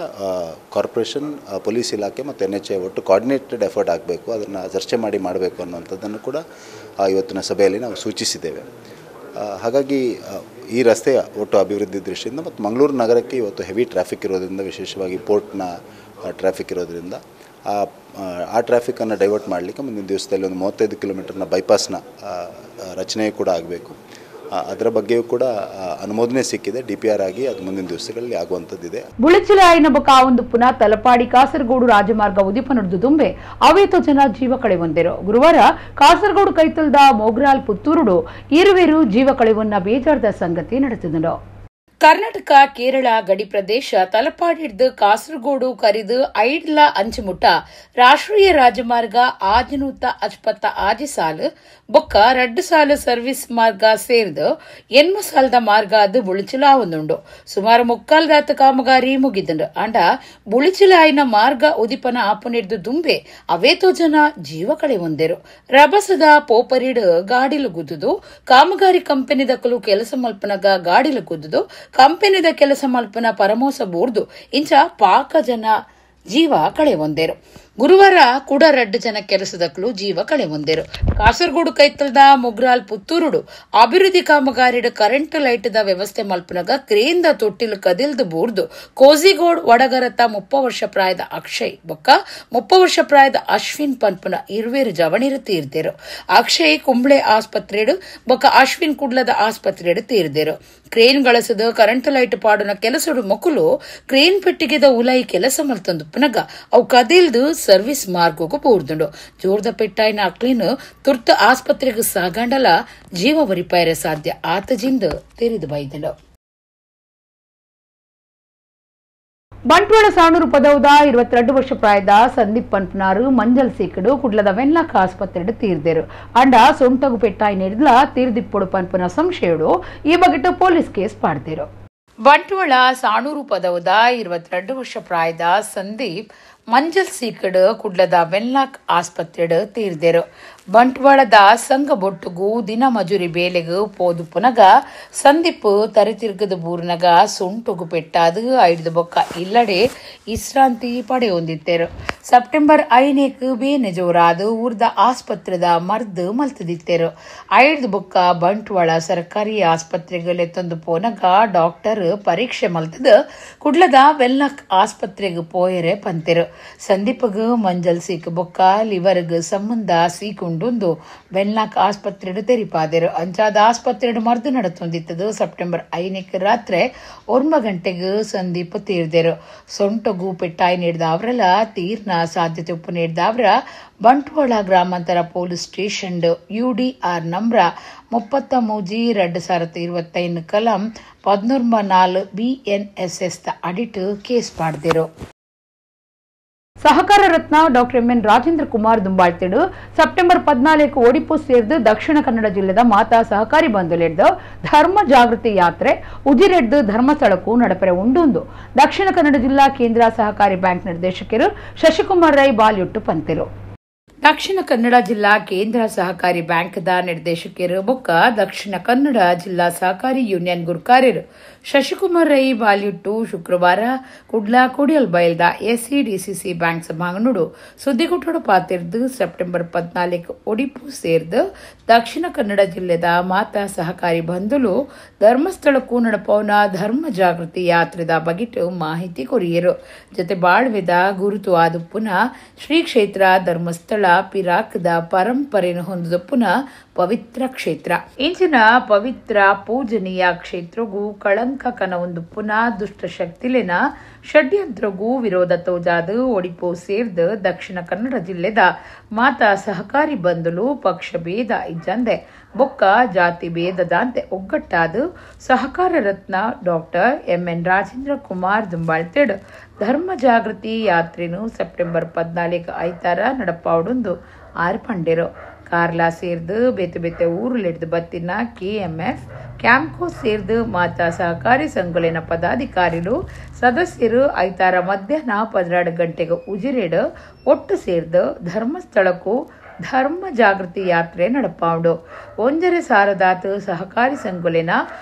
ಕಾರ್ಪೊರೇಷನ್, ಪೊಲೀಸ್ ಇಲಾಖೆ ಮತ್ತು NHI ಒಟ್ಟು ಕೋಆರ್ಡಿನೇಟೆಡ್ ಎಫರ್ಟ್ ಆಗಬೇಕು, ಅದನ್ನು ಚರ್ಚೆ ಮಾಡಿ ಮಾಡಬೇಕು ಅನ್ನುವಂಥದ್ದನ್ನು ಕೂಡ ಇವತ್ತಿನ ಸಭೆಯಲ್ಲಿ ನಾವು ಸೂಚಿಸಿದ್ದೇವೆ. ಹಾಗಾಗಿ ಈ ರಸ್ತೆಯ ಒಟ್ಟು ಅಭಿವೃದ್ಧಿ ದೃಷ್ಟಿಯಿಂದ ಮತ್ತು ಮಂಗಳೂರು ನಗರಕ್ಕೆ ಇವತ್ತು ಹೆವಿ ಟ್ರಾಫಿಕ್ ಇರೋದರಿಂದ, ವಿಶೇಷವಾಗಿ ಪೋರ್ಟ್ನ ಟ್ರಾಫಿಕ್ ಇರೋದರಿಂದ ಆ ಟ್ರಾಫಿಕನ್ನು ಡೈವರ್ಟ್ ಮಾಡಲಿಕ್ಕೆ ಮುಂದಿನ ದಿವಸದಲ್ಲಿ ಒಂದು 35 ಕಿಲೋಮೀಟರ್ನ ಬೈಪಾಸ್ನ ರಚನೆ ಕೂಡ ಆಗಬೇಕು. ಅದರ ಬಗ್ಗೆಯೂ ಕೂಡ ಅನುಮೋದನೆ ಸಿಕ್ಕಿದೆ. DPR ಆಗಿ ಅದು ಮುಂದಿನ ದಿವಸಗಳಲ್ಲಿ ಆಗುವಂಥದ್ದಿದೆ. ಬುಳಿಚಿಲಾಯಿನ ಬೊಕ ಒಂದು ಪುನಃ ತಲಪಾಡಿ ಕಾಸರಗೋಡು ರಾಜಮಾರ್ಗ ಉದಿಪನೊಡ್ದು ದುಂಬೆ ಅವೇತೋ ಜನ ಜೀವ ಕಳೆವೊಂದಿರು. ಗುರುವಾರ ಕಾಸರಗೋಡು ಕೈತಲ್ದ ಮೋಗ್ರಾಲ್ ಪುತ್ತೂರುಡು ಇರುವೆರು ಜೀವ ಕಳೆವನ್ನ ಬೇಜಾರದ ಸಂಗತಿ ನಡೆಸಿದರು. ಕರ್ನಾಟಕ ಕೇರಳ ಗಡಿ ಪ್ರದೇಶ ತಲಪಾಡಿಡ್ದು ಕಾಸರಗೋಡು ಕರಿದು ಐಡ್ಲ ಅಂಚುಮುಟ್ಟ ರಾಷ್ಟ್ರೀಯ ರಾಜಮಾರ್ಗ ಆಜನೂತ ಅಜ್ಪತ್ತ ಆಜಿ ಸಾಲು ಬೊಕ್ಕ ರಡ್ಡು ಸಾಲು ಸರ್ವಿಸ್ ಮಾರ್ಗ ಸೇರಿದು ಎನ್ಮ ಸಾಲದ ಮಾರ್ಗ ಅದು ಬುಳಿಚಿಲಾವೊಂದುಂಡು. ಸುಮಾರು ಮುಕ್ಕಾಲ್ದಾತ ಕಾಮಗಾರಿ ಮುಗಿದುಂಡು. ಅಂಡ ಬುಳಿಚಿಲಾಯಿನ ಮಾರ್ಗ ಉದಿಪನ ಆಪುನಿಡ್ದು ದುಂಬೆ ಅವೇತೋ ಜನ ಜೀವ ಕಳೆ ಹೊಂದಿರು. ರಭಸದ ಪೋಪರಿಡು ಗಾಡಿಲು ಗುದ್ದುದು ಕಾಮಗಾರಿ ಕಂಪನಿದಕಲು ಕೆಲಸ ಮಲ್ಪನಗ ಗಾಡಿಲು ಗುದ್ದುದು ಕಂಪನಿದ ಕೆಲಸ ಮಲ್ಪನ ಪರಮೋಸ ಬೋರ್ದು ಇಂಚ ಪಾಕ ಜನ ಜೀವ ಕಳೆ ಹೊಂದೇರು. ಗುರುವಾರ ಕೂಡ ರಡ್ಡು ಜನ ಕೆಲಸದಕ್ಕಲು ಜೀವ ಕಳೆ ಹೊಂದೇರು. ಕಾಸರಗೋಡು ಕೈತಲ್ದ ಮುಗ್ರಾಲ್ ಪುತ್ತೂರುಡು ಅಭಿವೃದ್ಧಿ ಕಾಮಗಾರಿಡು ಕರೆಂಟ್ ಲೈಟ್ದ ವ್ಯವಸ್ಥೆ ಮಲ್ಪನಗ ಕ್ರೇನ್ದ ತೊಟ್ಟಿಲು ಕದಿಲ್ದು ಬೋರ್ದು ಕೋಜಿಗೋಡ್ ವಡಗರತ 30 ವರ್ಷ ಪ್ರಾಯದ ಅಕ್ಷಯ್ ಬೊಕ್ಕ 30 ವರ್ಷ ಪ್ರಾಯದ ಅಶ್ವಿನ್ ಪನ್ಪುನ ಇರುವೇರು ಜವಣಿರು ತೀರ್ದೇರು. ಅಕ್ಷಯ್ ಕುಂಬ್ಳೆ ಆಸ್ಪತ್ರೆಡು ಬೊಕ್ಕ ಅಶ್ವಿನ್ ಕುಡ್ಲದ ಆಸ್ಪತ್ರೆಡು ತೀರ್ದೇರು. ಕ್ರೇನ್ ಗಳಸದ ಕರೆಂಟ್ ಲೈಟ್ ಪಾಡುನ ಕೆಲಸಡು ಮೊಕುಲು ಕ್ರೇನ್ ಪೆಟ್ಟಿಗೆದ ಉಲೈ ಕೆಲಸ ಮಲ್ತಂದು ಪುನಗ ಅವು ಕದಿಲ್ದು ಸರ್ವಿಸ್ ಮಾರ್ಗಕ್ಕೂ ಪೂರ್ದುಂಡು. ಜೋರ್ದ ಪೆಟ್ಟಾಯಿನ ಅಕ್ಲಿನ ತುರ್ತು ಆಸ್ಪತ್ರೆಗೆ ಸಾಗಂಡಲ ಜೀವ ವರಿಪಾಯರೆ ಸಾಧ್ಯ ಆತಜಿಂದ ತೆರೆದು ಬೈದಂಡು. ಬಂಟ್ವಾಳ ಸಾಣೂರು ಪದವುದ 22 ವರ್ಷ ಪ್ರಾಯದ ಸಂದೀಪ್ ಪನ್ಪನಾರು ಮಂಜಲ್ ಸೀಕಡು ಕುಡ್ಲದ ವೆನ್ಲಾಕ್ ಆಸ್ಪತ್ರೆ ತೀರ್ದೇರು. ಅಂಡ ಸೊಂಟಗು ಪೆಟ್ಟಾಯಿ ನೆಡ್ಲ ತೀರ್ದಿಪ್ಪೊಡು ಪನ್ಪನ ಸಂಶಯಡು ಈ ಬಗೆಟ್ ಪೊಲೀಸ್ ಕೇಸ್ ಪಾಡ್ದೇರು. ಬಂಟ್ವಾಳ ಸಾಣೂರು ಪದವುದ 22 ವರ್ಷ ಪ್ರಾಯದ ಸಂದೀಪ್ Manjal ಸೀಕಡ್ ಕುಡ್ಲದ ವೆನ್ಲಾಕ್ ಆಸ್ಪತ್ರೆಡ್ ತೀರ್ದೆರು. ಬಂಟ್ವಾಳದ ಸಂಘ ಬೊಟ್ಟುಗು ದಿನ ಮಜೂರಿ ಬೇಲೆಗು ಪೋದು ಪುನಗ ಸಂದೀಪ್ ತರಿತಿರ್ಗದ ಬೂರ್ನಗ ಸುಂಟುಗು ಪೆಟ್ಟಾದು ಐಡ್ದು ಬೊಕ್ಕ ಇಲ್ಲಡೆ ಇಸ್ರಾಂತಿ ಪಡೆಯೊಂದಿತ್ತೆರು. ಸೆಪ್ಟೆಂಬರ್ 5ನೇಕ್ ಬೇನೆ ಜೋರಾದು ಊರ್ದ ಆಸ್ಪತ್ರೆದ ಮರ್ದು ಮಲ್ತದಿತ್ತೆರು. ಐಡ್ದು ಬೊಕ್ಕ ಬಂಟ್ವಾಳ ಸರ್ಕಾರಿ ಆಸ್ಪತ್ರೆಗೆ ಲೆತ್ತೊಂದು ಪೋನಗ ಡಾಕ್ಟರ್ ಪರೀಕ್ಷೆ ಮಲ್ತದ ಕುಡ್ಲದ ವೆನ್ಲಾಕ್ ಆಸ್ಪತ್ರೆಗೆ ಪೋಯರೆ ಪಂತೆರು. ಸಂದೀಪ್ಗ್ ಮಂಜಲ್ ಸೀಕ್ ಬೊಕ್ಕ ಲಿವರ್ಗ್ ಸಂಬಂಧ ಸೀಕುಂಡು ವೆನ್ಲಾಕ್ ಆಸ್ಪತ್ರೆಡು ತೆರಿಪಾದೆರು. ಅಂಚಾದ ಆಸ್ಪತ್ರೆಡು ಮರ್ದು ನಡತೊಂದಿತ್ತದು. ಸೆಪ್ಟೆಂಬರ್ 5ಕ್ಕೆ ರಾತ್ರಿ 9 ಗಂಟೆಗೆ ಸಂದೀಪ್ ತೀರ್ದೆರು. ಸೊಂಟಗು ಪೆಟ್ಟಾಯಿ ನೀಡಿದವರಲ್ಲ ತೀರ್ನ ಸಾಧ್ಯತೆ ಉಪ್ಪು ನೀಡಿದವರ ಬಂಟ್ವಾಳ ಗ್ರಾಮಾಂತರ police station UDR number 33/2025 ಕಲಂ 14 BNSS ಅಡಿಟ್ case ಪಾಡ್ದಿರು. ಸಹಕಾರ ರತ್ನ doctor MN Rajendra Kumar ದುಂಬಾಳ್ತಿಡು September 14 Odipu ಸೇರ್ದು Dakshina Kannada ಜಿಲ್ಲೆದ ಮಾತಾ ಸಹಕಾರಿ ಬಂಧುಲೆಡ್ದು ಧರ್ಮ ಜಾಗೃತಿ ಯಾತ್ರೆ ಉಜಿರೆಡ್ದು ಧರ್ಮಸ್ಥಳಕ್ಕೂ ನಡಪರೆ ಉಂಡುಂದು ದಕ್ಷಿಣ ಕನ್ನಡ ಜಿಲ್ಲಾ ಕೇಂದ್ರ ಸಹಕಾರಿ ಬ್ಯಾಂಕ್ ನಿರ್ದೇಶಕರು ಶಶಿಕುಮಾರ್ ರೈ ಬಾಲ್ಯುಟ್ಟು ಪಂತೆರು. ದಕ್ಷಿಣ ಕನ್ನಡ ಜಿಲ್ಲಾ ಕೇಂದ್ರ ಸಹಕಾರಿ ಬ್ಯಾಂಕ್ದ ನಿರ್ದೇಶಕರು ಬೊಕ್ಕ ದಕ್ಷಿಣ ಕನ್ನಡ ಜಿಲ್ಲಾ ಸಹಕಾರಿ ಯೂನಿಯನ್ ಗುರ್ಕಾರ್ಯರು ಶಶಿಕುಮಾರ್ ರೈ ಬಾಲ್ಯುಟ್ಟು ಶುಕ್ರವಾರ ಕುಡ್ಲ ಕೊಡಿಯಲ್ ಬಯಲ್ದ ಎಸ್ಸಿಡಿಸಿಸಿ ಬ್ಯಾಂಕ್ ಸಭಾಂಗಣಡು ಸುದ್ದಿಗುಟ್ಟೋಡು ಪಾತಿರ್ದು ಸೆಪ್ಟೆಂಬರ್ 14 ಒಡಿಪು ಸೇರ್ದು ದಕ್ಷಿಣ ಕನ್ನಡ ಜಿಲ್ಲೆದ ಮಾತಾ ಸಹಕಾರಿ ಬಂಧುಲು ಧರ್ಮಸ್ಥಳಕ್ಕೂ ನಡಪವನ ಧರ್ಮ ಜಾಗೃತಿ ಯಾತ್ರೆದ ಬಗಿಟ್ಟು ಮಾಹಿತಿ ಕೊರಿಯರು. ಜೊತೆ ಬಾಳ್ವೆದ ಗುರುತು ಆದುಪ್ಪುನ ಶ್ರೀ ಕ್ಷೇತ್ರ ಧರ್ಮಸ್ಥಳ ಪಿರಾಕದ ಪರಂಪರೆಯನ್ನು ಹೊಂದಿದ ಪುನಃ ಪವಿತ್ರ ಕ್ಷೇತ್ರ. ಇಂಚಿನ ಪವಿತ್ರ ಪೂಜನೀಯ ಕ್ಷೇತ್ರಗೂ ಕಳಂಕ ಕನವೊಂದು ಪುನಃ ದುಷ್ಟಶಕ್ತಿಲಿನ ಷಡ್ಯಂತ್ರಗೂ ವಿರೋಧ ತೋಜಾದು ಒಡಿಪು ಸೇರ್ದು ದಕ್ಷಿಣ ಕನ್ನಡ ಜಿಲ್ಲೆದ ಮಾತಾ ಸಹಕಾರಿ ಬಂಧುಲು ಪಕ್ಷ ಭೇದ ಇಜ್ಜಂದೆ ಬೊಕ್ಕ ಜಾತಿ ಭೇದದಾಂತೆ ಒಗ್ಗಟ್ಟಾದು ಸಹಕಾರ ರತ್ನ ಡಾಕ್ಟರ್ ಎಂಎನ್ ರಾಜೇಂದ್ರ ಕುಮಾರ್ ದುಂಬಾಳ್ತೇಡು ಧರ್ಮ ಜಾಗೃತಿ ಯಾತ್ರೆನು ಸೆಪ್ಟೆಂಬರ್ 14 ಐತಾರ ನಡಪಾವಡೊಂದು ಆರು ಪಂಡೆರು. ಕಾರ್ಲಾ ಸೇರ್ದು ಬೇತೆ ಬೇತೆ ಊರುಲೆಡ್ದು ಬತ್ತಿನ ಕೆಎಂಎಫ್ ಕ್ಯಾಂಪ್ಕೋ ಸೇರ್ದು ಮಾತಾ ಸಹಕಾರಿ ಸಂಘಲಿನ ಪದಾಧಿಕಾರಿಲು ಸದಸ್ಯರು ಐತಾರ ಮಧ್ಯಾಹ್ನ 12 ಗಂಟೆಗೆ ಉಜಿರೇಡು ಒಟ್ಟು ಸೇರ್ದು ಧರ್ಮಸ್ಥಳಕ್ಕೂ ಧರ್ಮ ಜಾಗೃತಿ ಯಾತ್ರೆ ನಡಪಾವುಡು. 1.5 ಸಾವಿರದಾತು ಸಹಕಾರಿ ಸಂಘಲಿನ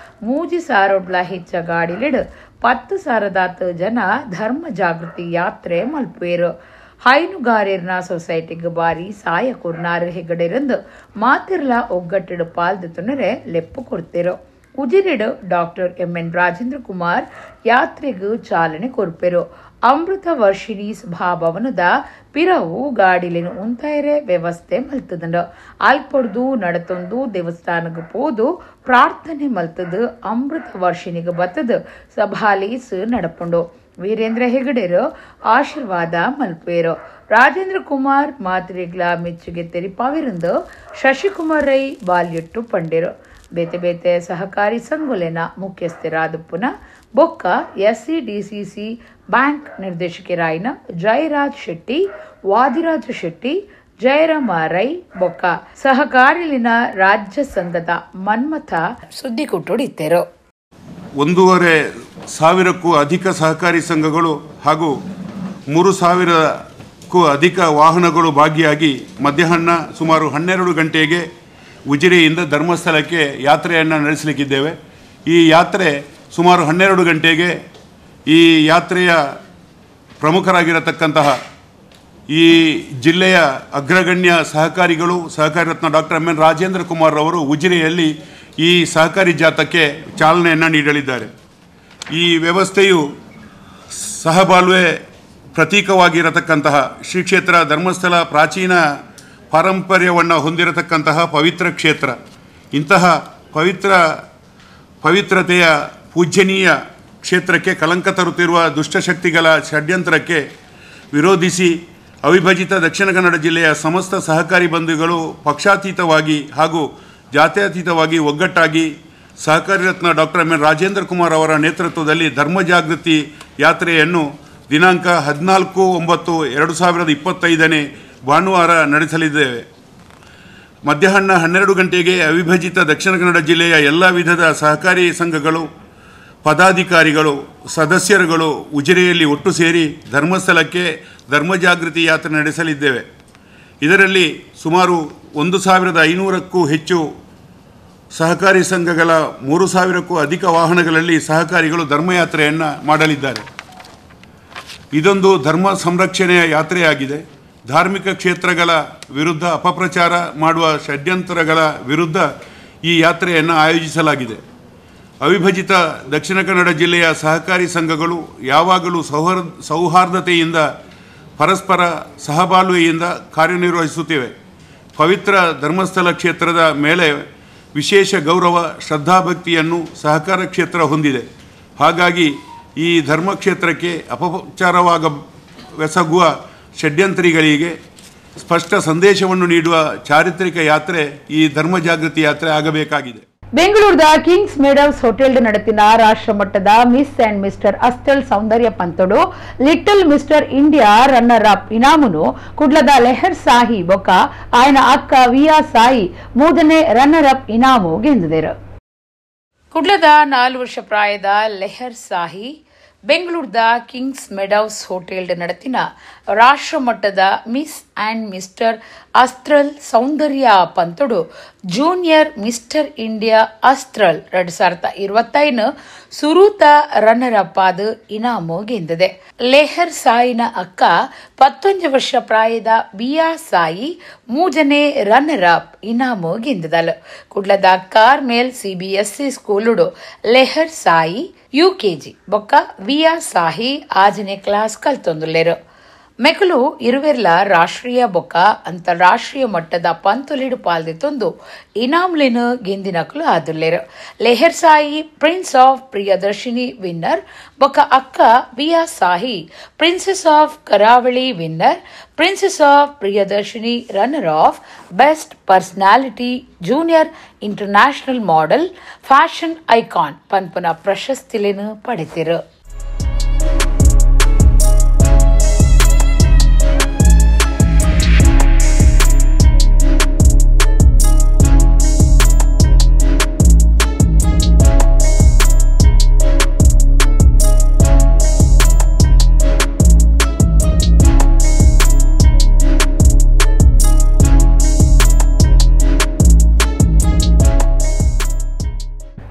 3 ಸಾವಿರಡ್ಲ ಹೆಚ್ಚ ಗಾಡಿಲಿಡು 10 ಸಾವಿರದಾತು ಜನ ಧರ್ಮ ಜಾಗೃತಿ ಯಾತ್ರೆ ಮಲ್ಪುವೇರು. ಹೈನುಗಾರರ್ನ ಸೊಸೈಟಿಗೆ ಬಾರಿ ಸಾಯ ಕುರ್ನಾರು ಹೆಗಡೆರಂದು ಮಾತಿರ್ಲ ಒಗ್ಗಟ್ಟಿಡು ಪಾಲ್ದು ತುನರೆ ಲೆಪ್ಪು ಕೊಡ್ತಿರು. ಉಜಿರೆಡು ಡಾಕ್ಟರ್ ಎಂಎನ್ ರಾಜೇಂದ್ರ ಕುಮಾರ್ ಯಾತ್ರೆಗೂ ಚಾಲನೆ ಕೊರ್ಪೆರು. ಅಮೃತ ವರ್ಷಿಣಿ ಸಭಾಭವನದ ಪಿರವು ಗಾಡಿಲಿನ ಉಂತಾಯರೆ ವ್ಯವಸ್ಥೆ ಮಲ್ತದಂಡು. ಅಲ್ಪೊಡ್ದು ನಡತೊಂದು ದೇವಸ್ಥಾನಕ್ಕೆ ಪೋದು ಪ್ರಾರ್ಥನೆ ಮಲ್ತದು ಅಮೃತ ವರ್ಷಿಣಿಗೆ ಬತ್ತದು ಸಭಾಲೀಸ್ ನಡಪುಂಡು. ವೀರೇಂದ್ರ ಹೆಗಡೆರು ಆಶೀರ್ವಾದ ಮಲ್ಪೇರು. ರಾಜೇಂದ್ರ ಕುಮಾರ್ ಮಾತ್ರೆಗಳ ಮೆಚ್ಚುಗೆ ತೆರಿಪಾವಿರಂದು ಶಶಿಕುಮಾರ್ ರೈ ಬಾಲ್ಯಟ್ಟು ಪಂಡೆರು. ಬೇತೆ ಬೇತೆ ಸಹಕಾರಿ ಸಂಘಲೆನ ಮುಖ್ಯಸ್ಥರಾದ ಪುನಃ ಬೊಕ್ಕ ಎಸ್ಸಿಡಿಸಿಸಿ ಬ್ಯಾಂಕ್ ನಿರ್ದೇಶಕರಾಯಿನ ಜಯರಾಜ್ ಶೆಟ್ಟಿ, ವಾದಿರಾಜ ಶೆಟ್ಟಿ, ಜಯರಾಮ ರೈ ಬೊಕ್ಕ ಸಹಕಾರಿಲಿನ ರಾಜ್ಯ ಸಂಘದ ಮನ್ಮಥ ಸುದ್ದಿ ಕೊಟ್ಟುಡಿತ್ತರು. 1,500ಕ್ಕೂ ಅಧಿಕ ಸಹಕಾರಿ ಸಂಘಗಳು ಹಾಗೂ 3,000ಕ್ಕೂ ಅಧಿಕ ವಾಹನಗಳು ಭಾಗಿಯಾಗಿ ಮಧ್ಯಾಹ್ನ ಸುಮಾರು 12 ಗಂಟೆಗೆ ಉಜಿರೆಯಿಂದ ಧರ್ಮಸ್ಥಳಕ್ಕೆ ಯಾತ್ರೆಯನ್ನು ನಡೆಸಲಿಕ್ಕಿದ್ದೇವೆ. ಈ ಯಾತ್ರೆ ಸುಮಾರು 12 ಗಂಟೆಗೆ ಈ ಯಾತ್ರೆಯ ಪ್ರಮುಖರಾಗಿರತಕ್ಕಂತಹ ಈ ಜಿಲ್ಲೆಯ ಅಗ್ರಗಣ್ಯ ಸಹಕಾರಿಗಳು ಸಹಕಾರಿ ರತ್ನ doctor M N Rajendra Kumar ಅವರು ಉಜಿರೆಯಲ್ಲಿ ಈ ಸಹಕಾರಿ ಜಾಥಾಕ್ಕೆ ಚಾಲನೆಯನ್ನು ನೀಡಲಿದ್ದಾರೆ. ಈ ವ್ಯವಸ್ಥೆಯು ಸಹಬಾಳ್ವೆ ಪ್ರತೀಕವಾಗಿರತಕ್ಕಂತಹ ಶ್ರೀ ಕ್ಷೇತ್ರ ಧರ್ಮಸ್ಥಳ ಪ್ರಾಚೀನ ಪಾರಂಪರ್ಯವನ್ನು ಹೊಂದಿರತಕ್ಕಂತಹ ಪವಿತ್ರ ಕ್ಷೇತ್ರ. ಇಂತಹ ಪವಿತ್ರತೆಯ ಪೂಜ್ಯನೀಯ ಕ್ಷೇತ್ರಕ್ಕೆ ಕಳಂಕ ತರುತ್ತಿರುವ ದುಷ್ಟಶಕ್ತಿಗಳ ಷಡ್ಯಂತ್ರಕ್ಕೆ ವಿರೋಧಿಸಿ ಅವಿಭಜಿತ ದಕ್ಷಿಣ ಕನ್ನಡ ಜಿಲ್ಲೆಯ ಸಮಸ್ತ ಸಹಕಾರಿ ಬಂಧುಗಳು ಪಕ್ಷಾತೀತವಾಗಿ ಹಾಗೂ ಜಾತ್ಯತೀತವಾಗಿ ಒಗ್ಗಟ್ಟಾಗಿ ಸಹಕಾರಿ ರತ್ನ doctor M N Rajendra Kumar ಅವರ ನೇತೃತ್ವದಲ್ಲಿ ಧರ್ಮ ಜಾಗೃತಿ ಯಾತ್ರೆಯನ್ನು ದಿನಾಂಕ 14/9/2025 ಭಾನುವಾರ ನಡೆಸಲಿದ್ದೇವೆ. ಮಧ್ಯಾಹ್ನ 12 ಗಂಟೆಗೆ ಅವಿಭಜಿತ ದಕ್ಷಿಣ ಕನ್ನಡ ಜಿಲ್ಲೆಯ ಎಲ್ಲ ವಿಧದ ಸಹಕಾರಿ ಸಂಘಗಳು, ಪದಾಧಿಕಾರಿಗಳು, ಸದಸ್ಯರುಗಳು ಉಜಿರೆಯಲ್ಲಿ ಒಟ್ಟು ಸೇರಿ ಧರ್ಮಸ್ಥಳಕ್ಕೆ ಧರ್ಮಜಾಗೃತಿ ಯಾತ್ರೆ ನಡೆಸಲಿದ್ದೇವೆ. ಇದರಲ್ಲಿ ಸುಮಾರು 1500ಕ್ಕೂ ಹೆಚ್ಚು ಸಹಕಾರಿ ಸಂಘಗಳ 3000ಕ್ಕೂ ಅಧಿಕ ವಾಹನಗಳಲ್ಲಿ ಸಹಕಾರಿಗಳು ಧರ್ಮಯಾತ್ರೆಯನ್ನು ಮಾಡಲಿದ್ದಾರೆ. ಇದೊಂದು ಧರ್ಮ ಸಂರಕ್ಷಣೆಯ ಯಾತ್ರೆಯಾಗಿದೆ. ಧಾರ್ಮಿಕ ಕ್ಷೇತ್ರಗಳ ವಿರುದ್ಧ ಅಪಪ್ರಚಾರ ಮಾಡುವ ಷಡ್ಯಂತ್ರಗಳ ವಿರುದ್ಧ ಈ ಯಾತ್ರೆಯನ್ನು ಆಯೋಜಿಸಲಾಗಿದೆ. ಅವಿಭಜಿತ ದಕ್ಷಿಣ ಕನ್ನಡ ಜಿಲ್ಲೆಯ ಸಹಕಾರಿ ಸಂಘಗಳು ಯಾವಾಗಲೂ ಸೌಹಾರ್ದತೆಯಿಂದ, ಪರಸ್ಪರ ಸಹಬಾಳ್ವೆಯಿಂದ ಕಾರ್ಯನಿರ್ವಹಿಸುತ್ತಿವೆ. ಪವಿತ್ರ ಧರ್ಮಸ್ಥಳ ಕ್ಷೇತ್ರದ ಮೇಲೆ ವಿಶೇಷ ಗೌರವ, ಶ್ರದ್ಧಾಭಕ್ತಿಯನ್ನು ಸಹಕಾರ ಕ್ಷೇತ್ರ ಹೊಂದಿದೆ. ಹಾಗಾಗಿ ಈ ಧರ್ಮಕ್ಷೇತ್ರಕ್ಕೆ ಅಪಚಾರವಾಗವೆಸಗುವ ಷಡ್ಯಂತ್ರಿಗಳಿಗೆ ಸ್ಪಷ್ಟ ಸಂದೇಶವನ್ನು ನೀಡುವ ಚಾರಿತ್ರಿಕ ಯಾತ್ರೆ ಈ ಧರ್ಮಜಾಗೃತಿ ಯಾತ್ರೆ ಆಗಬೇಕಾಗಿದೆ. ಬೆಂಗಳೂರದ Kings Meadows hotel ನಡೆತಿನ ರಾಷ್ಟ್ರಮಟ್ಟದ miss and mister ಅಸ್ತಲ್ Soundarya ಪಂತಡು little mister India runner up ಇನಾಮುನು ಕುಡ್ಲದ ಲೆಹರ್ ಸಾಹಿ ಬೊಕ್ಕ ಆಯನ ಅಕ್ಕ ವಿಯಾ ಸಾಯಿ ಮೂರನೇ ರನ್ನರ್ ಅಪ್ ಇನಾಮು ಗೆಂದಿದರು. ಕುಡ್ಲದ 4 ವರ್ಷ ಪ್ರಾಯದ Lahar Sahi ಬೆಂಗಳೂರದ Kings Meadows hotel ನಡೆತಿನ ರಾಷ್ಟ್ರಮಟ್ಟದ miss and mister ಅಸ್ತ್ರಲ್ Soundarya ಪಂತಡು junior mister India ಅಸ್ತ್ರಲ್ 2025 ಸುರೂತ runner up ಆದ ಇನಾಮು ಗೆಂದಿದೆ. ಲೆಹರ್ ಸಾಯಿನ ಅಕ್ಕ 19 ವರ್ಷ ಪ್ರಾಯದ ಬಿಯಾ ಸಾಯಿ 3ನೇ ರನ್ನರ್ ಅಪ್ ಇನಾಮು ಗೆಂದಿದಳು. ಕುಡ್ಲದ ಕಾರ್ಮೇಲ್ ಸಿಬಿಎಸ್ಇ ಸ್ಕೂಲುಡು ಲೆಹರ್ ಸಾಯಿ ಯುಕೆಜಿ ಬೊಕ್ಕ ವಿಯಾ ಸಾಹಿ 6ನೇ ಕ್ಲಾಸ್ ಕಲ್ತೊಂದುಲ್ಲೆರು. ಮೆಕಲು ಇರುವೆರ್ಲ ರಾಷ್ಟ್ರೀಯ ಬೊಕ್ಕ ಅಂತಾರಾಷ್ಟ್ರೀಯ ಮಟ್ಟದ ಪಂತೊಲಿಡು ಪಾಲ್ದಿತ್ತೊಂದು ಇನಾಮ್ಲಿನ ಗೆಂದಿನಕಲು ಆದುಲ್ಲೆರು. Leher Sai prince of Priyadarshini winner ಬೊಕ್ಕ ಅಕ್ಕ Viya Sahi princess of Karavali winner, princess of Priyadarshini runner of best personality junior international model fashion icon ಪನ್ಪುನ ಪ್ರಶಸ್ತಿಲೇನು ಪಡೆತಿರು.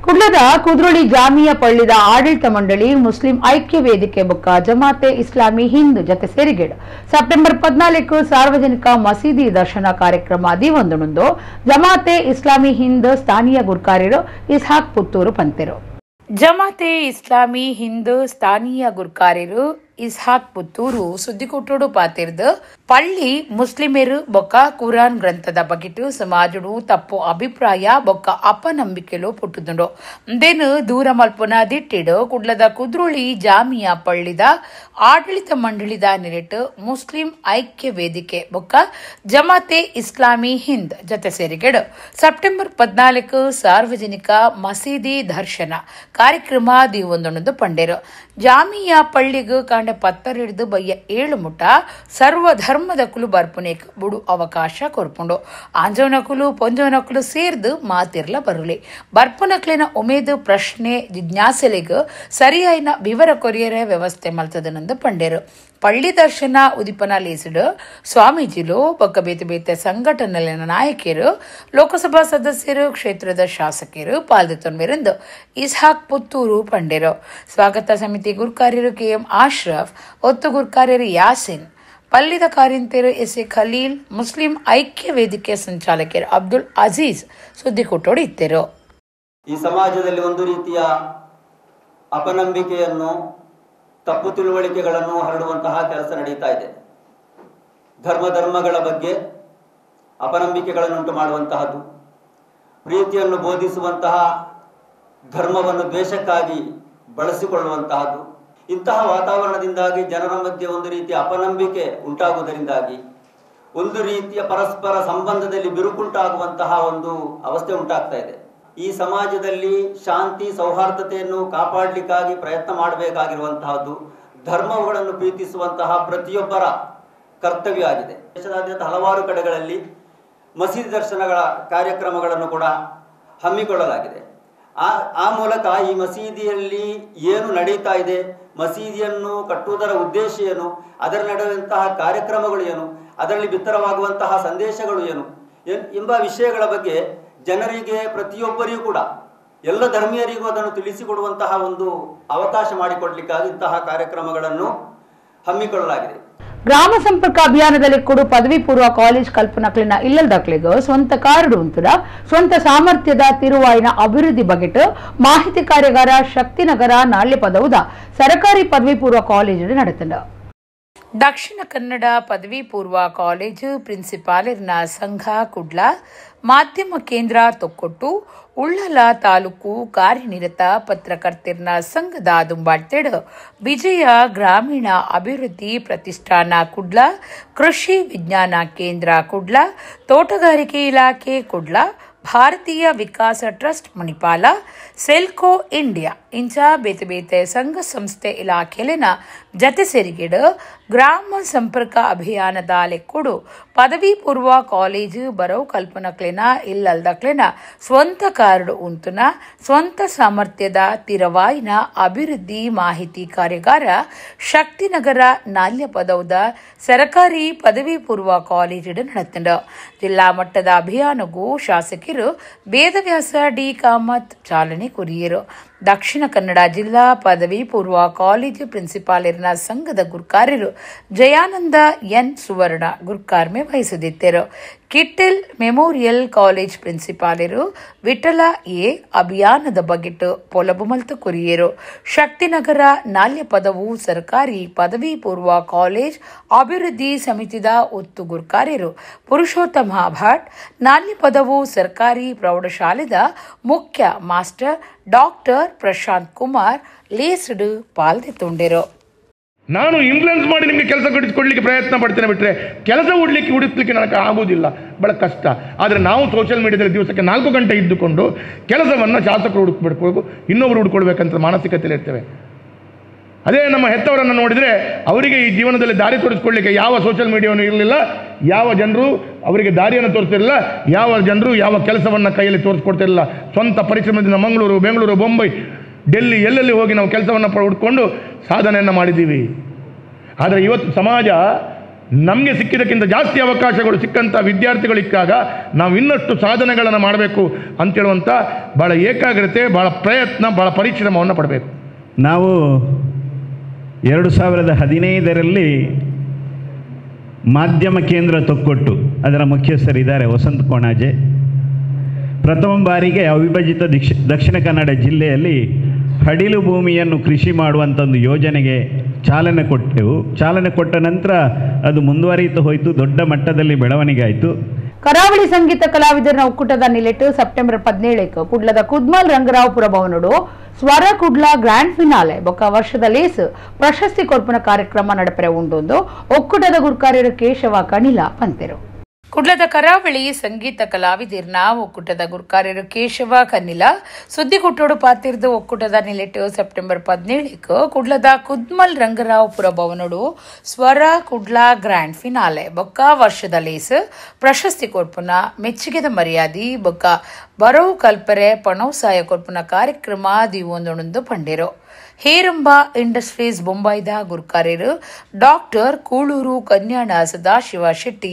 ಕುಡ್ಲದ ಕುದ್ರೋಳಿ ಜಾಮಿಯಾ ಪಳ್ಳಿದ ಆಡಳಿತ ಮಂಡಳಿ ಮುಸ್ಲಿಂ ಐಕ್ಯ ವೇದಿಕೆ ಬೊಕ್ಕ ಜಮಾತೆ ಇಸ್ಲಾಮಿ ಹಿಂದ್ ಜತೆ ಸೇರಿಗೇಡು ಸೆಪ್ಟೆಂಬರ್ 14 ಸಾರ್ವಜನಿಕ ಮಸೀದಿ ದರ್ಶನ ಕಾರ್ಯಕ್ರಮ ದಿವೊಂದುಂಡು ಜಮಾತೆ ಇಸ್ಲಾಮಿ ಹಿಂದ್ ಸ್ಥಾನೀಯ ಗುರ್ಕಾರ್ಯರು ಇಸ್ಹಾಕ್ ಪುತ್ತೂರು ಪಂತೆರು. ಜಮಾತೆ ಇಸ್ಲಾಮಿ ಹಿಂದ್ ಸ್ಥಾನೀಯ ಗುರ್ಕಾರ್ಯರು ಇಸ್ಹಾಕ್ ಪುತ್ತೂರು ಸುದ್ದಿಕೊಟ್ಟೋಡು ಪಾತಿರ್ದು ಪಳ್ಳಿ ಮುಸ್ಲಿಮೆರು ಬೊಕ್ಕ ಕುರಾನ್ ಗ್ರಂಥದ ಬಗೆಟು ಸಮಾಜಡು ತಪ್ಪು ಅಭಿಪ್ರಾಯ ಬೊಕ್ಕ ಅಪನಂಬಿಕೆಲು ಪುಟ್ಟುದುಂಡು. ದೇನು ದೂರ ಮಲ್ಪುನ ದಿಟ್ಟಿಡು ಕುಡ್ಲದ ಕುದ್ರೋಳಿ ಜಾಮಿಯಾ ಪಳ್ಳಿದ ಆಡಳಿತ ಮಂಡಳಿದ ನಿರೆಟು ಮುಸ್ಲಿಂ ಐಕ್ಯ ವೇದಿಕೆ ಬೊಕ್ಕ ಜಮಾತೆ ಇಸ್ಲಾಮಿ ಹಿಂದ್ ಜತೆ ಸೇರಿಗೆಡು ಸೆಪ್ಟೆಂಬರ್ 14 ಸಾರ್ವಜನಿಕ ಮಸೀದಿ ದರ್ಶನ ಕಾರ್ಯಕ್ರಮ ದಿವೊಂದೊಂದು ಪಂಡೇರು. ಜಾಮಿಯಾ ಪಳ್ಳಿಗು ಕಾಂಡ 10 ಹಿಡಿದು ಬಯ್ಯ 7 ಮುಟ ಸರ್ವ ಧರ್ಮದ ಕುಲು ಬರ್ಪುನೇಕ್ ಬುಡು ಅವಕಾಶ ಕೊರ್ಪುಂಡು. ಆಂಜೋನಕುಲು ಪೊಂಜೋನಕುಲು ಸೇರ್ದು ಮಾತಿರ್ಲ ಬರುಲಿ. ಬರ್ಪುನಕ್ಲಿನ ಉಮೇದು ಪ್ರಶ್ನೆ ಜಿಜ್ಞಾಸೆಲೆಗ್ ಸರಿಯಾಯಿನ ವಿವರ ಕೊರಿಯರೆ ವ್ಯವಸ್ಥೆ ಮಲ್ತದನಂದು ಪಂಡೇರು. ಪಳ್ಳಿ ದರ್ಶನ ಉದಿಪನ ಲೇಸಿಡು ಸ್ವಾಮೀಜಿಲು ಬೊಕ್ಕ ಬೇತೆ ಬೇತೆ ಸಂಘಟನೆಲಿನ ನಾಯಕರು, ಲೋಕಸಭಾ ಸದಸ್ಯರು, ಕ್ಷೇತ್ರದ ಶಾಸಕರು ಪಾಲ್ದಿತ್ತೊಂಬೆರೆಂದು ಇಸ್ಹಾಕ್ ಪುತ್ತೂರು ಪಂಡೇರು. ಸ್ವಾಗತ ಸಮಿತಿ ಗುರ್ಕಾರ್ಯರು ಕೆಎಂ ಆಶ್ರಫ್, ಒತ್ತು ಗುರ್ಕಾರ್ಯರು ಯಾಸಿನ್, ಪಲ್ಲಿದ ಕಾರ್ಯಂತೆರು ಎಸ್ ಎ ಖಲೀಲ್, ಮುಸ್ಲಿಂ ಐಕ್ಯ ವೇದಿಕೆ ಸಂಚಾಲಕರು ಅಬ್ದುಲ್ ಅಜೀಜ್ ಸುದ್ದಿಕೂಟೋಡು ಇತ್ತೆರು. ಈ ಸಮಾಜದಲ್ಲಿ ಒಂದು ರೀತಿಯ ಅಪನಂಬಿಕೆಯನ್ನು, ತಪ್ಪು ತಿಳುವಳಿಕೆಗಳನ್ನು ಹರಡುವಂತಹ ಕೆಲಸ ನಡೀತಾ ಇದೆ. ಧರ್ಮ ಧರ್ಮಗಳ ಬಗ್ಗೆ ಅಪನಂಬಿಕೆಗಳನ್ನುಂಟು ಮಾಡುವಂತಹದ್ದು, ಪ್ರೀತಿಯನ್ನು ಬೋಧಿಸುವಂತಹ ಧರ್ಮವನ್ನು ದ್ವೇಷಕ್ಕಾಗಿ ಬಳಸಿಕೊಳ್ಳುವಂತಹದ್ದು, ಇಂತಹ ವಾತಾವರಣದಿಂದಾಗಿ ಜನರ ಮಧ್ಯೆ ಒಂದು ರೀತಿಯ ಅಪನಂಬಿಕೆ ಉಂಟಾಗುವುದರಿಂದಾಗಿ ಒಂದು ರೀತಿಯ ಪರಸ್ಪರ ಸಂಬಂಧದಲ್ಲಿ ಬಿರುಕುಂಟಾಗುವಂತಹ ಒಂದು ಅವಸ್ಥೆ ಉಂಟಾಗ್ತಾ ಇದೆ. ಈ ಸಮಾಜದಲ್ಲಿ ಶಾಂತಿ ಸೌಹಾರ್ದತೆಯನ್ನು ಕಾಪಾಡಲಿಕ್ಕಾಗಿ ಪ್ರಯತ್ನ ಮಾಡಬೇಕಾಗಿರುವಂತಹದ್ದು ಧರ್ಮಗಳನ್ನು ಪ್ರೀತಿಸುವಂತಹ ಪ್ರತಿಯೊಬ್ಬರ ಕರ್ತವ್ಯ ಆಗಿದೆ. ದೇಶದಾದ್ಯಂತ ಹಲವಾರು ಕಡೆಗಳಲ್ಲಿ ಮಸೀದಿ ದರ್ಶನಗಳ ಕಾರ್ಯಕ್ರಮಗಳನ್ನು ಕೂಡ ಹಮ್ಮಿಕೊಳ್ಳಲಾಗಿದೆ. ಆ ಮೂಲಕ ಈ ಮಸೀದಿಯಲ್ಲಿ ಏನು ನಡೀತಾ ಇದೆ, ಮಸೀದಿಯನ್ನು ಕಟ್ಟುವುದರ ಉದ್ದೇಶ ಏನು, ಅದರ ನಡೆಯುವಂತಹ ಕಾರ್ಯಕ್ರಮಗಳು ಏನು, ಅದರಲ್ಲಿ ಬಿತ್ತರವಾಗುವಂತಹ ಸಂದೇಶಗಳು ಏನು ಎಂಬ ವಿಷಯಗಳ ಬಗ್ಗೆ ಜನರಿಗೆ, ಪ್ರತಿಯೊಬ್ಬರಿಗೂ ಕೂಡ, ಎಲ್ಲ ಧರ್ಮೀಯರಿಗೂ ಅದನ್ನು ತಿಳಿಸಿಕೊಡುವಂತಹ ಒಂದು ಅವಕಾಶ ಮಾಡಿಕೊಡ್ಲಿಕ್ಕಾಗಿ ಇಂತಹ ಕಾರ್ಯಕ್ರಮಗಳನ್ನು ಹಮ್ಮಿಕೊಳ್ಳಲಾಗಿದೆ. ಗ್ರಾಮ ಸಂಪರ್ಕ ಅಭಿಯಾನದಲ್ಲಿ ಕೂಡ ಪದವಿ ಪೂರ್ವ ಕಾಲೇಜ್ ಕಲ್ಪನಕ್ಲಿನ ಇಲ್ಲದಕ್ಲಿಗ ಸ್ವಂತ ಕಾರ್ಡ್ ಉಂಟುದ ಸ್ವಂತ ಸಾಮರ್ಥ್ಯದ ತಿರುವಾಯಿನ ಅಭಿವೃದ್ಧಿ ಬಗೆಟ್ ಮಾಹಿತಿ ಕಾರ್ಯಾಗಾರ ಶಕ್ತಿನಗರ ನಾಳ್ಯಪದವುದ ಸರಕಾರಿ ಪದವಿ ಪೂರ್ವ ಕಾಲೇಜು ನಡೆತಂಡ. ದಕ್ಷಿಣ ಕನ್ನಡ ಪದವಿ ಪೂರ್ವ ಕಾಲೇಜು ಪ್ರಿನ್ಸಿಪಾಲರ್ನ ಸಂಘ ಕುಡ್ಲ, ಮಾಧ್ಯಮ ಕೇಂದ್ರ ತೊಕ್ಕೊಟ್ಟು, ಉಳ್ಳಲ ತಾಲೂಕು ಕಾರ್ಯನಿರತ ಪತ್ರಕರ್ತರ್ನ ಸಂಘದ ದುಂಬಾಳ್ತೆಡ್, ವಿಜಯ ಗ್ರಾಮೀಣ ಅಭಿವೃದ್ಧಿ ಪ್ರತಿಷ್ಠಾನ ಕುಡ್ಲ, ಕೃಷಿ ವಿಜ್ಞಾನ ಕೇಂದ್ರ ಕುಡ್ಲ, ತೋಟಗಾರಿಕೆ ಇಲಾಖೆ ಕುಡ್ಲ, ಭಾರತೀಯ ವಿಕಾಸ ಟ್ರಸ್ಟ್ ಮಣಿಪಾಲ, ಸೆಲ್ಕೋ ಇಂಡಿಯಾ ಇಂಚ ಬೇತೆ ಬೇತೆ ಸಂಘ ಸಂಸ್ಥೆ ಇಲಾಖೆಲಿನ ಜತೆ ಸೇರಿಗೆಡು ಗ್ರಾಮ ಸಂಪರ್ಕ ಅಭಿಯಾನದ ಲೆಕ್ಕೊಡು ಪದವಿ ಪೂರ್ವ ಕಾಲೇಜು ಬರೋ ಕಲ್ಪನಕ್ಲೆನ ಇಲ್ಲಲ್ದಕ್ಲೆನ ಸ್ವಂತ ಕಾರ್ಡ್ ಉಂತುನ ಸ್ವಂತ ಸಾಮರ್ಥ್ಯದ ತಿರವಾಯಿನ ಅಭಿವೃದ್ಧಿ ಮಾಹಿತಿ ಕಾರ್ಯಾಗಾರ ಶಕ್ತಿನಗರ ನಾಲ್ಯಪದೌದ ಸರಕಾರಿ ಪದವಿ ಪೂರ್ವ ಕಾಲೇಜು ನಡೆತಂಡ. ಜಿಲ್ಲಾ ಮಟ್ಟದ ಅಭಿಯಾನಗೂ ಶಾಸಕರು ವೇದವ್ಯಾಸ ಡಿ ಕಾಮತ್ ಚಾಲನೆ ಕೊರಿಯರು. ದಕ್ಷಿಣ ಕನ್ನಡ ಜಿಲ್ಲಾ ಪದವಿ ಪೂರ್ವ ಕಾಲೇಜು ಪ್ರಿನ್ಸಿಪಾಲರ್ನ ಸಂಘದ ಗುರ್ಕಾರರು ಜಯಾನಂದ ಎನ್ ಸುವರ್ಣ ಗುರ್ಕಾರ್ಮೆ ವಹಿಸುತ್ತಿದ್ದರು. ಕಿಟ್ಟೆಲ್ ಮೆಮೋರಿಯಲ್ ಕಾಲೇಜ್ ಪ್ರಿನ್ಸಿಪಾಲರು ವಿಠಲ ಎ ಅಭಿಯಾನದ ಬಗೆಟ್ ಪೊಲಬು ಮಲ್ತು ಕೊರಿಯರು. ಶಕ್ತಿನಗರ ನಾಲ್ಯಪದವು ಸರ್ಕಾರಿ ಪದವಿ ಪೂರ್ವ ಕಾಲೇಜ್ ಅಭಿವೃದ್ಧಿ ಸಮಿತಿದ ಒತ್ತು ಗುರ್ಕಾರ್ಯರು ಪುರುಷೋತ್ತಮ ಭಟ್, ನಾಲ್ಯಪದವು ಸರ್ಕಾರಿ ಪ್ರೌಢಶಾಲೆದ ಮುಖ್ಯ ಮಾಸ್ಟರ್ ಡಾಕ್ಟರ್ ಪ್ರಶಾಂತ್ ಕುಮಾರ್ ಲೇಸ್ಡ್ ಪಾಲ್ದೆತ್ತುಂಡಿರು. ನಾನು ಇನ್ಫ್ಲುಯೆನ್ಸ್ ಮಾಡಿ ನಿಮಗೆ ಕೆಲಸ ಕೊಡಿಸ್ಕೊಡ್ಲಿಕ್ಕೆ ಪ್ರಯತ್ನ ಪಡ್ತೇನೆ ಬಿಟ್ಟರೆ ಕೆಲಸ ಹುಡುಕ್ಲಿಕ್ಕೆ ನನಗೆ ಆಗೋದಿಲ್ಲ, ಭಾಳ ಕಷ್ಟ. ಆದರೆ ನಾವು ಸೋಷಿಯಲ್ ಮೀಡಿಯಾದಲ್ಲಿ ದಿವಸಕ್ಕೆ 4 ಗಂಟೆ ಇದ್ದುಕೊಂಡು ಕೆಲಸವನ್ನು ಶಾಸಕರು ಹುಡುಕ್ಬೇಕು, ಇನ್ನೊಬ್ಬರು ಹುಡ್ಕೊಳ್ಬೇಕಂತ ಮಾನಸಿಕತೆಯಲ್ಲಿ ಇರ್ತೇವೆ. ಅದೇ ನಮ್ಮ ಹೆತ್ತವರನ್ನು ನೋಡಿದರೆ ಅವರಿಗೆ ಈ ಜೀವನದಲ್ಲಿ ದಾರಿ ತೋರಿಸ್ಕೊಳ್ಳಿಕ್ಕೆ ಯಾವ ಸೋಷಿಯಲ್ ಮೀಡಿಯಾವನ್ನು ಇರಲಿಲ್ಲ, ಯಾವ ಜನರು ಅವರಿಗೆ ದಾರಿಯನ್ನು ತೋರಿಸ್ತಿರಲಿಲ್ಲ, ಯಾವ ಜನರು ಯಾವ ಕೆಲಸವನ್ನು ಕೈಯಲ್ಲಿ ತೋರಿಸ್ಕೊಡ್ತಿರಲಿಲ್ಲ. ಸ್ವಂತ ಪರಿಶ್ರಮದಿಂದ ಮಂಗಳೂರು, ಬೆಂಗಳೂರು, ಬೊಂಬೈ, ಡೆಲ್ಲಿ ಎಲ್ಲೆಲ್ಲಿ ಹೋಗಿ ನಾವು ಕೆಲಸವನ್ನು ಹುಡ್ಕೊಂಡು ಸಾಧನೆಯನ್ನು ಮಾಡಿದ್ದೀವಿ. ಆದರೆ ಇವತ್ತು ಸಮಾಜ ನಮಗೆ ಸಿಕ್ಕಿದ್ದಕ್ಕಿಂತ ಜಾಸ್ತಿ ಅವಕಾಶಗಳು ಸಿಕ್ಕಂಥ ವಿದ್ಯಾರ್ಥಿಗಳಿಕ್ಕಾಗ ನಾವು ಇನ್ನಷ್ಟು ಸಾಧನೆಗಳನ್ನು ಮಾಡಬೇಕು ಅಂತೇಳುವಂಥ ಭಾಳ ಏಕಾಗ್ರತೆ, ಭಾಳ ಪ್ರಯತ್ನ, ಭಾಳ ಪರಿಶ್ರಮವನ್ನು ಪಡಬೇಕು. ನಾವು 2015ರಲ್ಲಿ ಮಾಧ್ಯಮ ಕೇಂದ್ರ ತೊಕ್ಕೊಟ್ಟು, ಅದರ ಮುಖ್ಯಸ್ಥರಿದ್ದಾರೆ ವಸಂತ ಕೊಣಾಜೆ, ಪ್ರಥಮ ಬಾರಿಗೆ ಅವಿಭಜಿತ ದಕ್ಷಿಣ ಕನ್ನಡ ಜಿಲ್ಲೆಯಲ್ಲಿ ಹಡಿಲು ಭೂಮಿಯನ್ನು ಕೃಷಿ ಮಾಡುವಂಥ ಒಂದು ಯೋಜನೆಗೆ ಚಾಲನೆ ಕೊಟ್ಟೆವು. ಚಾಲನೆ ಕೊಟ್ಟ ನಂತರ ಅದು ಮುಂದುವರಿಯುತ್ತಾ ಹೋಯಿತು, ದೊಡ್ಡ ಮಟ್ಟದಲ್ಲಿ ಬೆಳವಣಿಗೆ ಆಯಿತು. ಕರಾವಳಿ ಸಂಗೀತ ಕಲಾವಿದರ ಒಕ್ಕೂಟದ ನಿಲೆಟ್ಟು ಸೆಪ್ಟೆಂಬರ್ 17ಕ್ಕೆ ಕುಡ್ಲದ ಕುದ್ಮಲ್ ರಂಗರಾವ್ಪುರ ಭವನಡು ಸ್ವರ ಕುಡ್ಲ ಗ್ರ್ಯಾಂಡ್ ಫಿನಾಲೆ ಬೊಕ್ಕ ವರ್ಷದ ಲೇಸ್ ಪ್ರಶಸ್ತಿ ಕೊರ್ಪುನ ಕಾರ್ಯಕ್ರಮ ನಡಪರೆ ಉಂಡೊಂದು ಒಕ್ಕೂಟದ ಗುರ್ಕಾರ್ಯರು ಕೇಶವ ಕಣಿಲ ಪಂತೆರು. ಕುಡ್ಲದ ಕರಾವಳಿ ಸಂಗೀತ ಕಲಾವಿದಿರ್ನ ಒಕ್ಕೂಟದ ಗುರ್ಕಾರ್ಯರು ಕೇಶವ ಕನ್ನಿಲ ಸುದ್ದಿಗುಟ್ಟೋಡು ಪಾತಿರ್ದು ಒಕ್ಕೂಟದ ನಿಲೆಟ್ಟು ಸೆಪ್ಟೆಂಬರ್ 17ಕ್ಕೆ ಕುಡ್ಲದ ಕುದ್ಮಲ್ ರಂಗರಾವ್ಪುರ ಭವನಡು ಸ್ವರ ಕುಡ್ಲ ಗ್ರ್ಯಾಂಡ್ ಫಿನಾಲೆ ಬೊಕ್ಕ ವರ್ಷದ ಲೇಸ್ ಪ್ರಶಸ್ತಿ ಕೊರ್ಪುನ ಮೆಚ್ಚುಗೆದ ಮರ್ಯಾದಿ ಬೊಕ್ಕ ಬರವು ಕಲ್ಪರೆ ಪಣೋಸಾಯ ಕೊರ್ಪುನ ಕಾರ್ಯಕ್ರಮ ದಿವೊಂದೊಂದು ಪಂಡಿರು. ಹೇರಂಬ ಇಂಡಸ್ಟ್ರೀಸ್ ಬೊಂಬಾಯ್ದ ಗುರ್ಕಾರ್ಯರು ಡಾಕ್ಟರ್ ಕೂಳೂರು ಕನ್ಯಾಣ ಸದಾಶಿವ ಶೆಟ್ಟಿ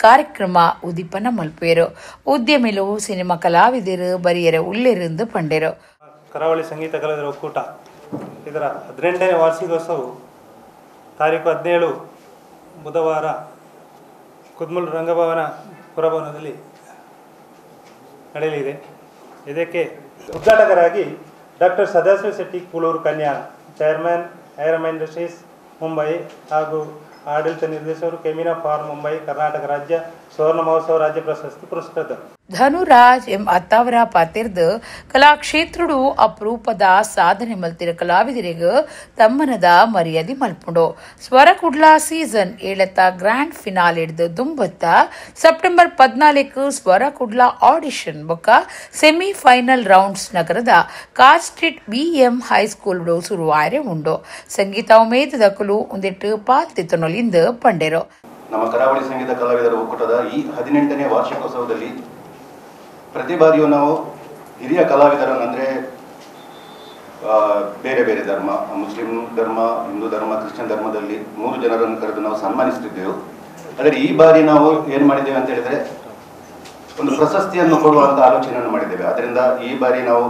ಕಾರ್ಯಕ್ರಮ ಉದ್ದೀಪನ ಮಲ್ಪೇರು. ಉದ್ಯಮಿಲು ಸಿನಿಮಾ ಕಲಾವಿದರು ಬರಿಯರ ಉಳ್ಳಿருந்து ಪಂಡಿರು. ಕರಾವಳಿ ಸಂಗೀತ ಕಲಾವಿದರ ಒಕ್ಕೂಟ ಇದರ 18ನೇ ವಾರ್ಷಿಕೋತ್ಸವವು ತಾರೀಕು 17 ಬುಧವಾರ ಕುದ್ಮುಲ್ ರಂಗಭವನ ಪುರಭವನದಲ್ಲಿ ನಡೆಯಲಿದೆ. ಇದಕ್ಕೆ ಉದ್ಘಾಟಕರಾಗಿ doctor Sadashiva Shetty Kulur Kanyana, chairman Heramba industries Mumbai ಹಾಗೂ ಆಡಳಿತ ನಿರ್ದೇಶಕರು ಕೆಮಿನಾ ಫಾರ್ಮ್ ಮುಂಬೈ, ಕರ್ನಾಟಕ ರಾಜ್ಯ ಸುವರ್ಣ ಮಹೋತ್ಸವ ರಾಜ್ಯ ಪ್ರಶಸ್ತಿ ಪುರಸ್ಕೃತರು. ಧನುರಾಜ್ ಎಂ ಅತ್ತಾವರ ಪಾತಿರ್ದು ಕಲಾಕ್ಷೇತ್ರಡು ಅಪರೂಪದ ಸಾಧನೆ ಮಲ್ತಿರ ಕಲಾವಿದರಿಗ ತಮ್ಮನದ ಮರ್ಯಾದೆ ಮಲ್ಪುಂಡು. ಸ್ವರ ಕುಡ್ಲ ಸೀಸನ್ 7 ಗ್ರ್ಯಾಂಡ್ ಫಿನಾಲ್ ಹಿಡ್ದು ದುಂಬತ್ತ ಸೆಪ್ಟೆಂಬರ್ 14 ಸ್ವರ ಕುಡ್ಲ ಆಡಿಷನ್ ಬೊಕ್ಕ ಸೆಮಿ ಫೈನಲ್ ರೌಂಡ್ಸ್ ನಗರದ car street BM high school ಶುರುವಾರೆ ಉಂಡು. ಸಂಗೀತ ಉಮೇದಕಲು ಒಂದಿಟ್ಟು ಪಾಲ್ತಿತ್ತನೊಲಿಂದ ಪಂಡೆರು. ನಮ್ಮ ಕರಾವಳಿ ಸಂಗೀತ ಕಲಾವಿದರ ಒಕ್ಕೂಟದ ಈ 18ನೇ ವಾರ್ಷಿಕೋತ್ಸವದಲ್ಲಿ ಪ್ರತಿ ಬಾರಿಯೂ ನಾವು ಹಿರಿಯ ಕಲಾವಿದರನ್ನು, ಅಂದರೆ ಬೇರೆ ಬೇರೆ ಧರ್ಮ, ಮುಸ್ಲಿಂ ಧರ್ಮ, ಹಿಂದೂ ಧರ್ಮ, ಕ್ರಿಶ್ಚಿಯನ್ ಧರ್ಮದಲ್ಲಿ 3 ಜನರನ್ನು ಕರೆದು ನಾವು ಸನ್ಮಾನಿಸ್ತಿದ್ದೆವು. ಆದರೆ ಈ ಬಾರಿ ನಾವು ಏನು ಮಾಡಿದ್ದೇವೆ ಅಂತ ಹೇಳಿದರೆ, ಒಂದು ಪ್ರಶಸ್ತಿಯನ್ನು ಕೊಡುವಂಥ ಆಲೋಚನೆಯನ್ನು ಮಾಡಿದ್ದೇವೆ. ಆದ್ದರಿಂದ ಈ ಬಾರಿ ನಾವು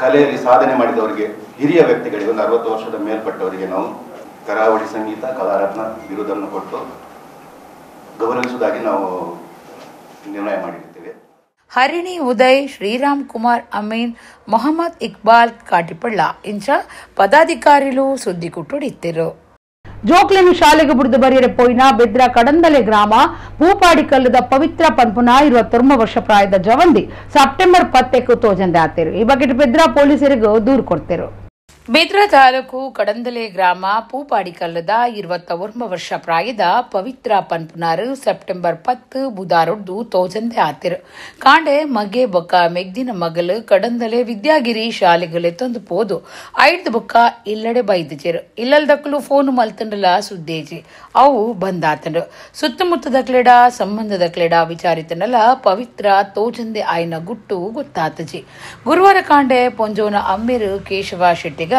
ಕಲೆಯಲ್ಲಿ ಸಾಧನೆ ಮಾಡಿದವರಿಗೆ, ಹಿರಿಯ ವ್ಯಕ್ತಿಗಳಿಗೆ, ಒಂದು 60 ವರ್ಷದ ಮೇಲ್ಪಟ್ಟವರಿಗೆ ನಾವು ಕರಾವಳಿ ಸಂಗೀತ ಕಲಾರತ್ನ ಬಿರುದನ್ನು ಕೊಟ್ಟು ಗೌರವಿಸುವುದಾಗಿ ನಾವು ನಿರ್ಣಯ ಮಾಡಿರ್ತೇವೆ. ಹರಿಣಿ ಉದಯ್, ಶ್ರೀರಾಮ್ ಕುಮಾರ್ ಅಮೀನ್, ಮೊಹಮ್ಮದ್ ಇಕ್ಬಾಲ್ ಕಾಟಿಪಳ್ಳ ಇಂಚ ಪದಾಧಿಕಾರಿಲು ಸುದ್ದಿ ಕುಟ್ಟುಡಿತ್ತಿರು. ಜೋಕ್ಲೆನು ಶಾಲೆಗೆ ಬುಡಿದು ಬರಿಯರೆ ಪೋಯಿನ ಬೆದ್ರ ಕಡಂದಲೆ ಗ್ರಾಮ ಭೂಪಾಡಿಕಲ್ಲದ ಪವಿತ್ರ ಪನ್ಪುನ 29 ವರ್ಷ ಪ್ರಾಯದ ಜವಂದಿ ಸೆಪ್ಟೆಂಬರ್ 10ಕ್ಕೆ ತೋಜಂದೆ ಆತೇರು. ಈ ಬಗ್ಗೆ ಬೆದ್ರ ಪೊಲೀಸರಿಗೆ ದೂರು ಕೊಡ್ತೇರು. ಬೆದ್ರ ತಾಲೂಕು ಕಡಂದಲೆ ಗ್ರಾಮ ಪೂಪಾಡಿಕಲ್ಲದ 29 ವರ್ಷ ಪ್ರಾಯದ ಪವಿತ್ರ ಪನ್ಪುನಾರು ಸೆಪ್ಟೆಂಬರ್ 10 ಬುಧಾರೊಡ್ದು ತೋಜಂದೆ ಆತಿರು. ಕಾಂಡೆ ಮಗೆ ಬೊಕ್ಕ ಮೆಗ್ದಿನ ಮಗಲು ಕಡಂದಲೆ ವಿದ್ಯಾಗಿರಿ ಶಾಲೆಗಳೇ ತಂದು ಪೋದು ಐದು ಬೊಕ್ಕ ಇಲ್ಲಡೆ ಬೈದಿಜೆರು. ಇಲ್ಲಲ್ದಕ್ಕಲು ಫೋನ್ ಮಲ್ತಂಡಲ ಸುದ್ದೇಜಿ ಅವು ಬಂದಾತಂಡು. ಸುತ್ತಮುತ್ತದ ಕ್ಲೆಡ ಸಂಬಂಧದ ಕ್ಲೆಡ ವಿಚಾರಿತನಲ ಪವಿತ್ರ ತೋಜಂದೆ ಆಯ್ನ ಗುಟ್ಟು ಗೊತ್ತಾತಜಿ. ಗುರುವಾರ ಕಾಂಡೆ ಪೊಂಜೋನ ಅಮ್ಮೇರು ಕೇಶವ ಶೆಟ್ಟಿಗಾರ್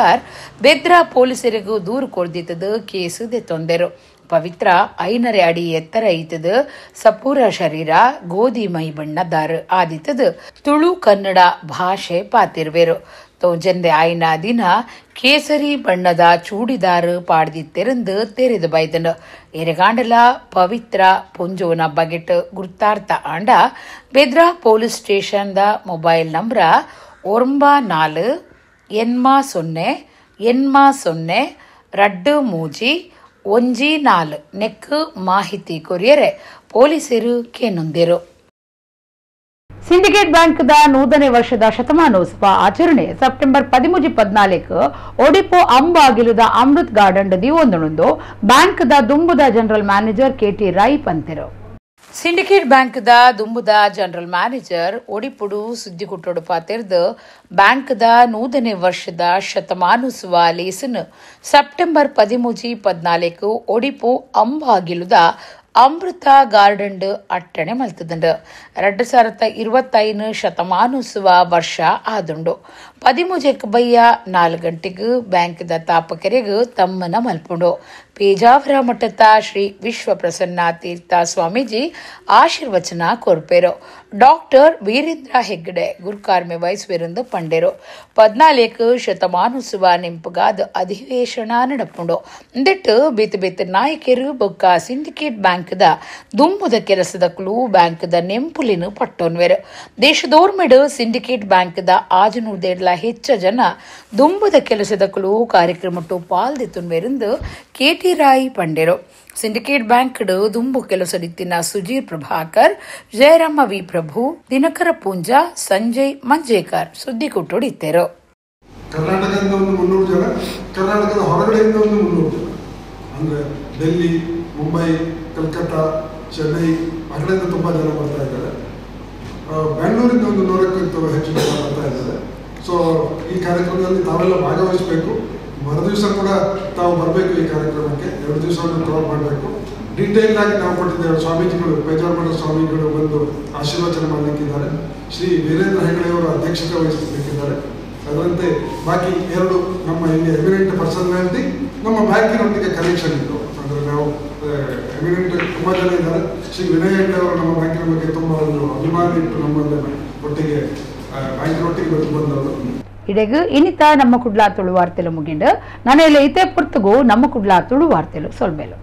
ಬೆದ್ರ ಪೊಲೀಸರಿಗೂ ದೂರು ಕೊಡ್ದಿತ್ತದು ಕೇಸು ದೆತ್ತೊಂದೆರು. ಪವಿತ್ರ 5.5 ಅಡಿ ಎತ್ತರ ಐತದು, ಸಪೂರ ಶರೀರ, ಗೋಧಿ ಮೈ ಬಣ್ಣದಾರು ಆದಿತ್ತದು, ತುಳು ಕನ್ನಡ ಭಾಷೆ ಪಾತಿರ್ವೇರು. ತೋಜಂದೆ ಆಯ್ನ ದಿನ ಕೇಸರಿ ಬಣ್ಣದ ಚೂಡಿದಾರು ಪಾಡ್ದಿತ್ತೆರಂದು ತೆರೆದು ಬೈದನು. ಎರೆಗಾಂಡಲ ಪವಿತ್ರ ಪೊಂಜೋನ ಬಗೆಟ್ ಗುರ್ತಾರ್ಥ ಆಂಡ Bedra police station the mobile number 94 80 80 2 3 1 4 neck ಮಾಹಿತಿ ಕೊರಿಯರೆ ಪೊಲೀಸರು ಕೇನೊಂದಿರು. ಸಿಂಡಿಕೇಟ್ ಬ್ಯಾಂಕ್ದ 100ನೇ ವರ್ಷದ ಶತಮಾನೋತ್ಸವ ಆಚರಣೆ ಸೆಪ್ಟೆಂಬರ್ 13, 14 ಒಡಿಪು ಅಂಬಾಗಿಲುದ ಅಮೃತ್ ಗಾರ್ಡನ್ ದಿವೊಂದೊಂದು ಬ್ಯಾಂಕ್ದ ದುಂಬುದ general manager KT Rai ಪಂತೆರು. Syndicate ಬ್ಯಾಂಕ್ದ ದುಂಬುದ general manager ಒಡಿಪುಡು ಸುದ್ದಿಗುಟ್ಟೋಡು ಪಾತೆರ್ದು ಬ್ಯಾಂಕ್ದ 100ನೇ ವರ್ಷದ ಶತಮಾನೋತ್ಸವ ಲೇಸನ್ ಸೆಪ್ಟೆಂಬರ್ 13, 14 ಒಡಿಪು ಅಂಬಾಗಿಲುದ ಅಮೃತ ಗಾರ್ಡನ್ ಅಟ್ಟಣೆ ಮಲ್ತದಂಡು. 2025 ಶತಮಾನೋತ್ಸವ ವರ್ಷ ಆದುಂಡು. 13 ಬಯ್ಯ 4 ಗಂಟೆಗೆ ಬ್ಯಾಂಕ್ದ ತಾಪಕರಿಗೆ ತಮ್ಮನ ಮಲ್ಪುಂಡು. ಪೇಜಾವರ ಮಠದ ಶ್ರೀ ವಿಶ್ವಪ್ರಸನ್ನ ತೀರ್ಥ ಸ್ವಾಮೀಜಿ ಆಶೀರ್ವಚನ ಕೊರ್ಪೇರು. ಡಾಕ್ಟರ್ ವೀರೇಂದ್ರ ಹೆಗ್ಗಡೆ ಗುರುಕಾರ್ಮೆ ವಹಿಸುವೆರೆಂದು ಪಂಡೇರು. 14 ಶತಮಾನೋತ್ಸವ ನೆಂಪುಗಾದ ಅಧಿವೇಶನ ನಡಪುಂಡು. ಇಂದಿಟ್ಟು ಬೇತೆ ಬೇತೆ ನಾಯಕರು ಬೊಕ್ಕ ಸಿಂಡಿಕೇಟ್ ಬ್ಯಾಂಕ್ದ ದುಂಬುದ ಕೆಲಸದ ಕುಲು ಬ್ಯಾಂಕ್ದ ನೆಂಪುಲಿನ ಪಟ್ಟೊನ್ವೆರು. ದೇಶದೋರ್ಮೆಡು ಸಿಂಡಿಕೇಟ್ ಬ್ಯಾಂಕ್ದ 601.5 ಹೆಚ್ಚ ಜನ ದುಂಬುದ ಕೆಲಸದ ಕುಲು ಕಾರ್ಯಕ್ರಮಟ್ಟು ಪಾಲ್ದಿತ್ತುನ್ವೆರೆಂದು ಕೆಟಿ ರಾಯ್ ಪಂಡೇರು. ಸಿಂಡಿಕೇಟ್ ಬ್ಯಾಂಕ್ ದುಂಬು ಕೆಲಸದಿತ್ತಿನ ಸುಜೀರ್ ಪ್ರಭಾಕರ್, ಜಯರಾಮ ವಿ ಪ್ರಭು, ದಿನಕರ ಪೂಂಜಾ, ಸಂಜಯ್ ಮಂಜೇಕರ್ ಸುದ್ದಿ ಕೊಟ್ಟುಡಿತ್ತೇರು. ಕರ್ನಾಟಕದಿಂದ ಒಂದು 300 ಜನ, ಕರ್ನಾಟಕದ ಹೊರಗಡೆಯಿಂದ ಒಂದು 300 ಜನ, ಅಂದರೆ ಡೆಲ್ಲಿ, ಮುಂಬೈ, ಕಲ್ಕತ್ತಾ, ಚೆನ್ನೈ ಹೊರಗಡೆಯಿಂದ ತುಂಬ ಜನ ಬರ್ತಾ ಇದ್ದಾರೆ. ಬೆಂಗಳೂರಿಂದ ಒಂದು 100ಕ್ಕಿಂತ ಹೆಚ್ಚು ಜನ ಬರ್ತಾ ಇದ್ದಾರೆ. ಸೊ ಈ ಕಾರ್ಯಕ್ರಮದಲ್ಲಿ ತಾವೆಲ್ಲ ಭಾಗವಹಿಸಬೇಕು. ಮರುದಿವಸ ಕೂಡ ತಾವು ಬರಬೇಕು ಈ ಕಾರ್ಯಕ್ರಮಕ್ಕೆ. 2 ದಿವಸವನ್ನು ಕವರ್ ಮಾಡಬೇಕು. ಡೀಟೇಲ್ ಆಗಿ ನಾವು ಕೊಟ್ಟಿದ್ದೇವೆ. ಸ್ವಾಮೀಜಿಗಳು, ಪೇಜಾವರ ಮಠದ ಸ್ವಾಮೀಜಿಗಳು ಬಂದು ಆಶೀರ್ವಚನ ಮಾಡಲಿಕ್ಕಿದ್ದಾರೆ. ಶ್ರೀ ವೀರೇಂದ್ರ ಹೆಗಡೆಯವರು ಅಧ್ಯಕ್ಷತೆ ವಹಿಸಲಿಕ್ಕಿದ್ದಾರೆ. ಅದರಂತೆ ಬಾಕಿ 2 ನಮ್ಮ ಇಲ್ಲಿ ಎಮಿನೆಂಟ್ ಪರ್ಸನಾಲಿಟಿ, ನಮ್ಮ ಬ್ಯಾಂಕಿನೊಂದಿಗೆ ಕನೆಕ್ಷನ್ ಇತ್ತು. ಅಂದರೆ ನಾವು ಎಮಿನೆಂಟ್ ತುಂಬ ಜನ ಇದ್ದಾರೆ. ಶ್ರೀ ವಿನಯ್ ಹೆಗಡೆ ಅವರು ನಮ್ಮ ಬ್ಯಾಂಕಿನ ಬಗ್ಗೆ ತುಂಬ ಒಂದು ಅಭಿಮಾನ ಇಟ್ಟು ನಮ್ಮಲ್ಲೇ ಒಟ್ಟಿಗೆ ಬ್ಯಾಂಕಿನೊಟ್ಟಿಗೆ ಬೆಳೆದು ಬಂದವರು. ಇಡೆಗು ಇನಿತ ನಮ್ಮ ಕುಡ್ಲಾ ತುಳು ವಾರ್ತೆಲು ಮುಗಿಂಡು. ನನೆಯಲ್ಲಿ ಇತೇ ಪುರ್ತಗೂ ನಮ್ಮ ಕುಡ್ಲಾ ತುಳು ವಾರ್ತೆಲು ಸೊಲ್ಮೇಲು.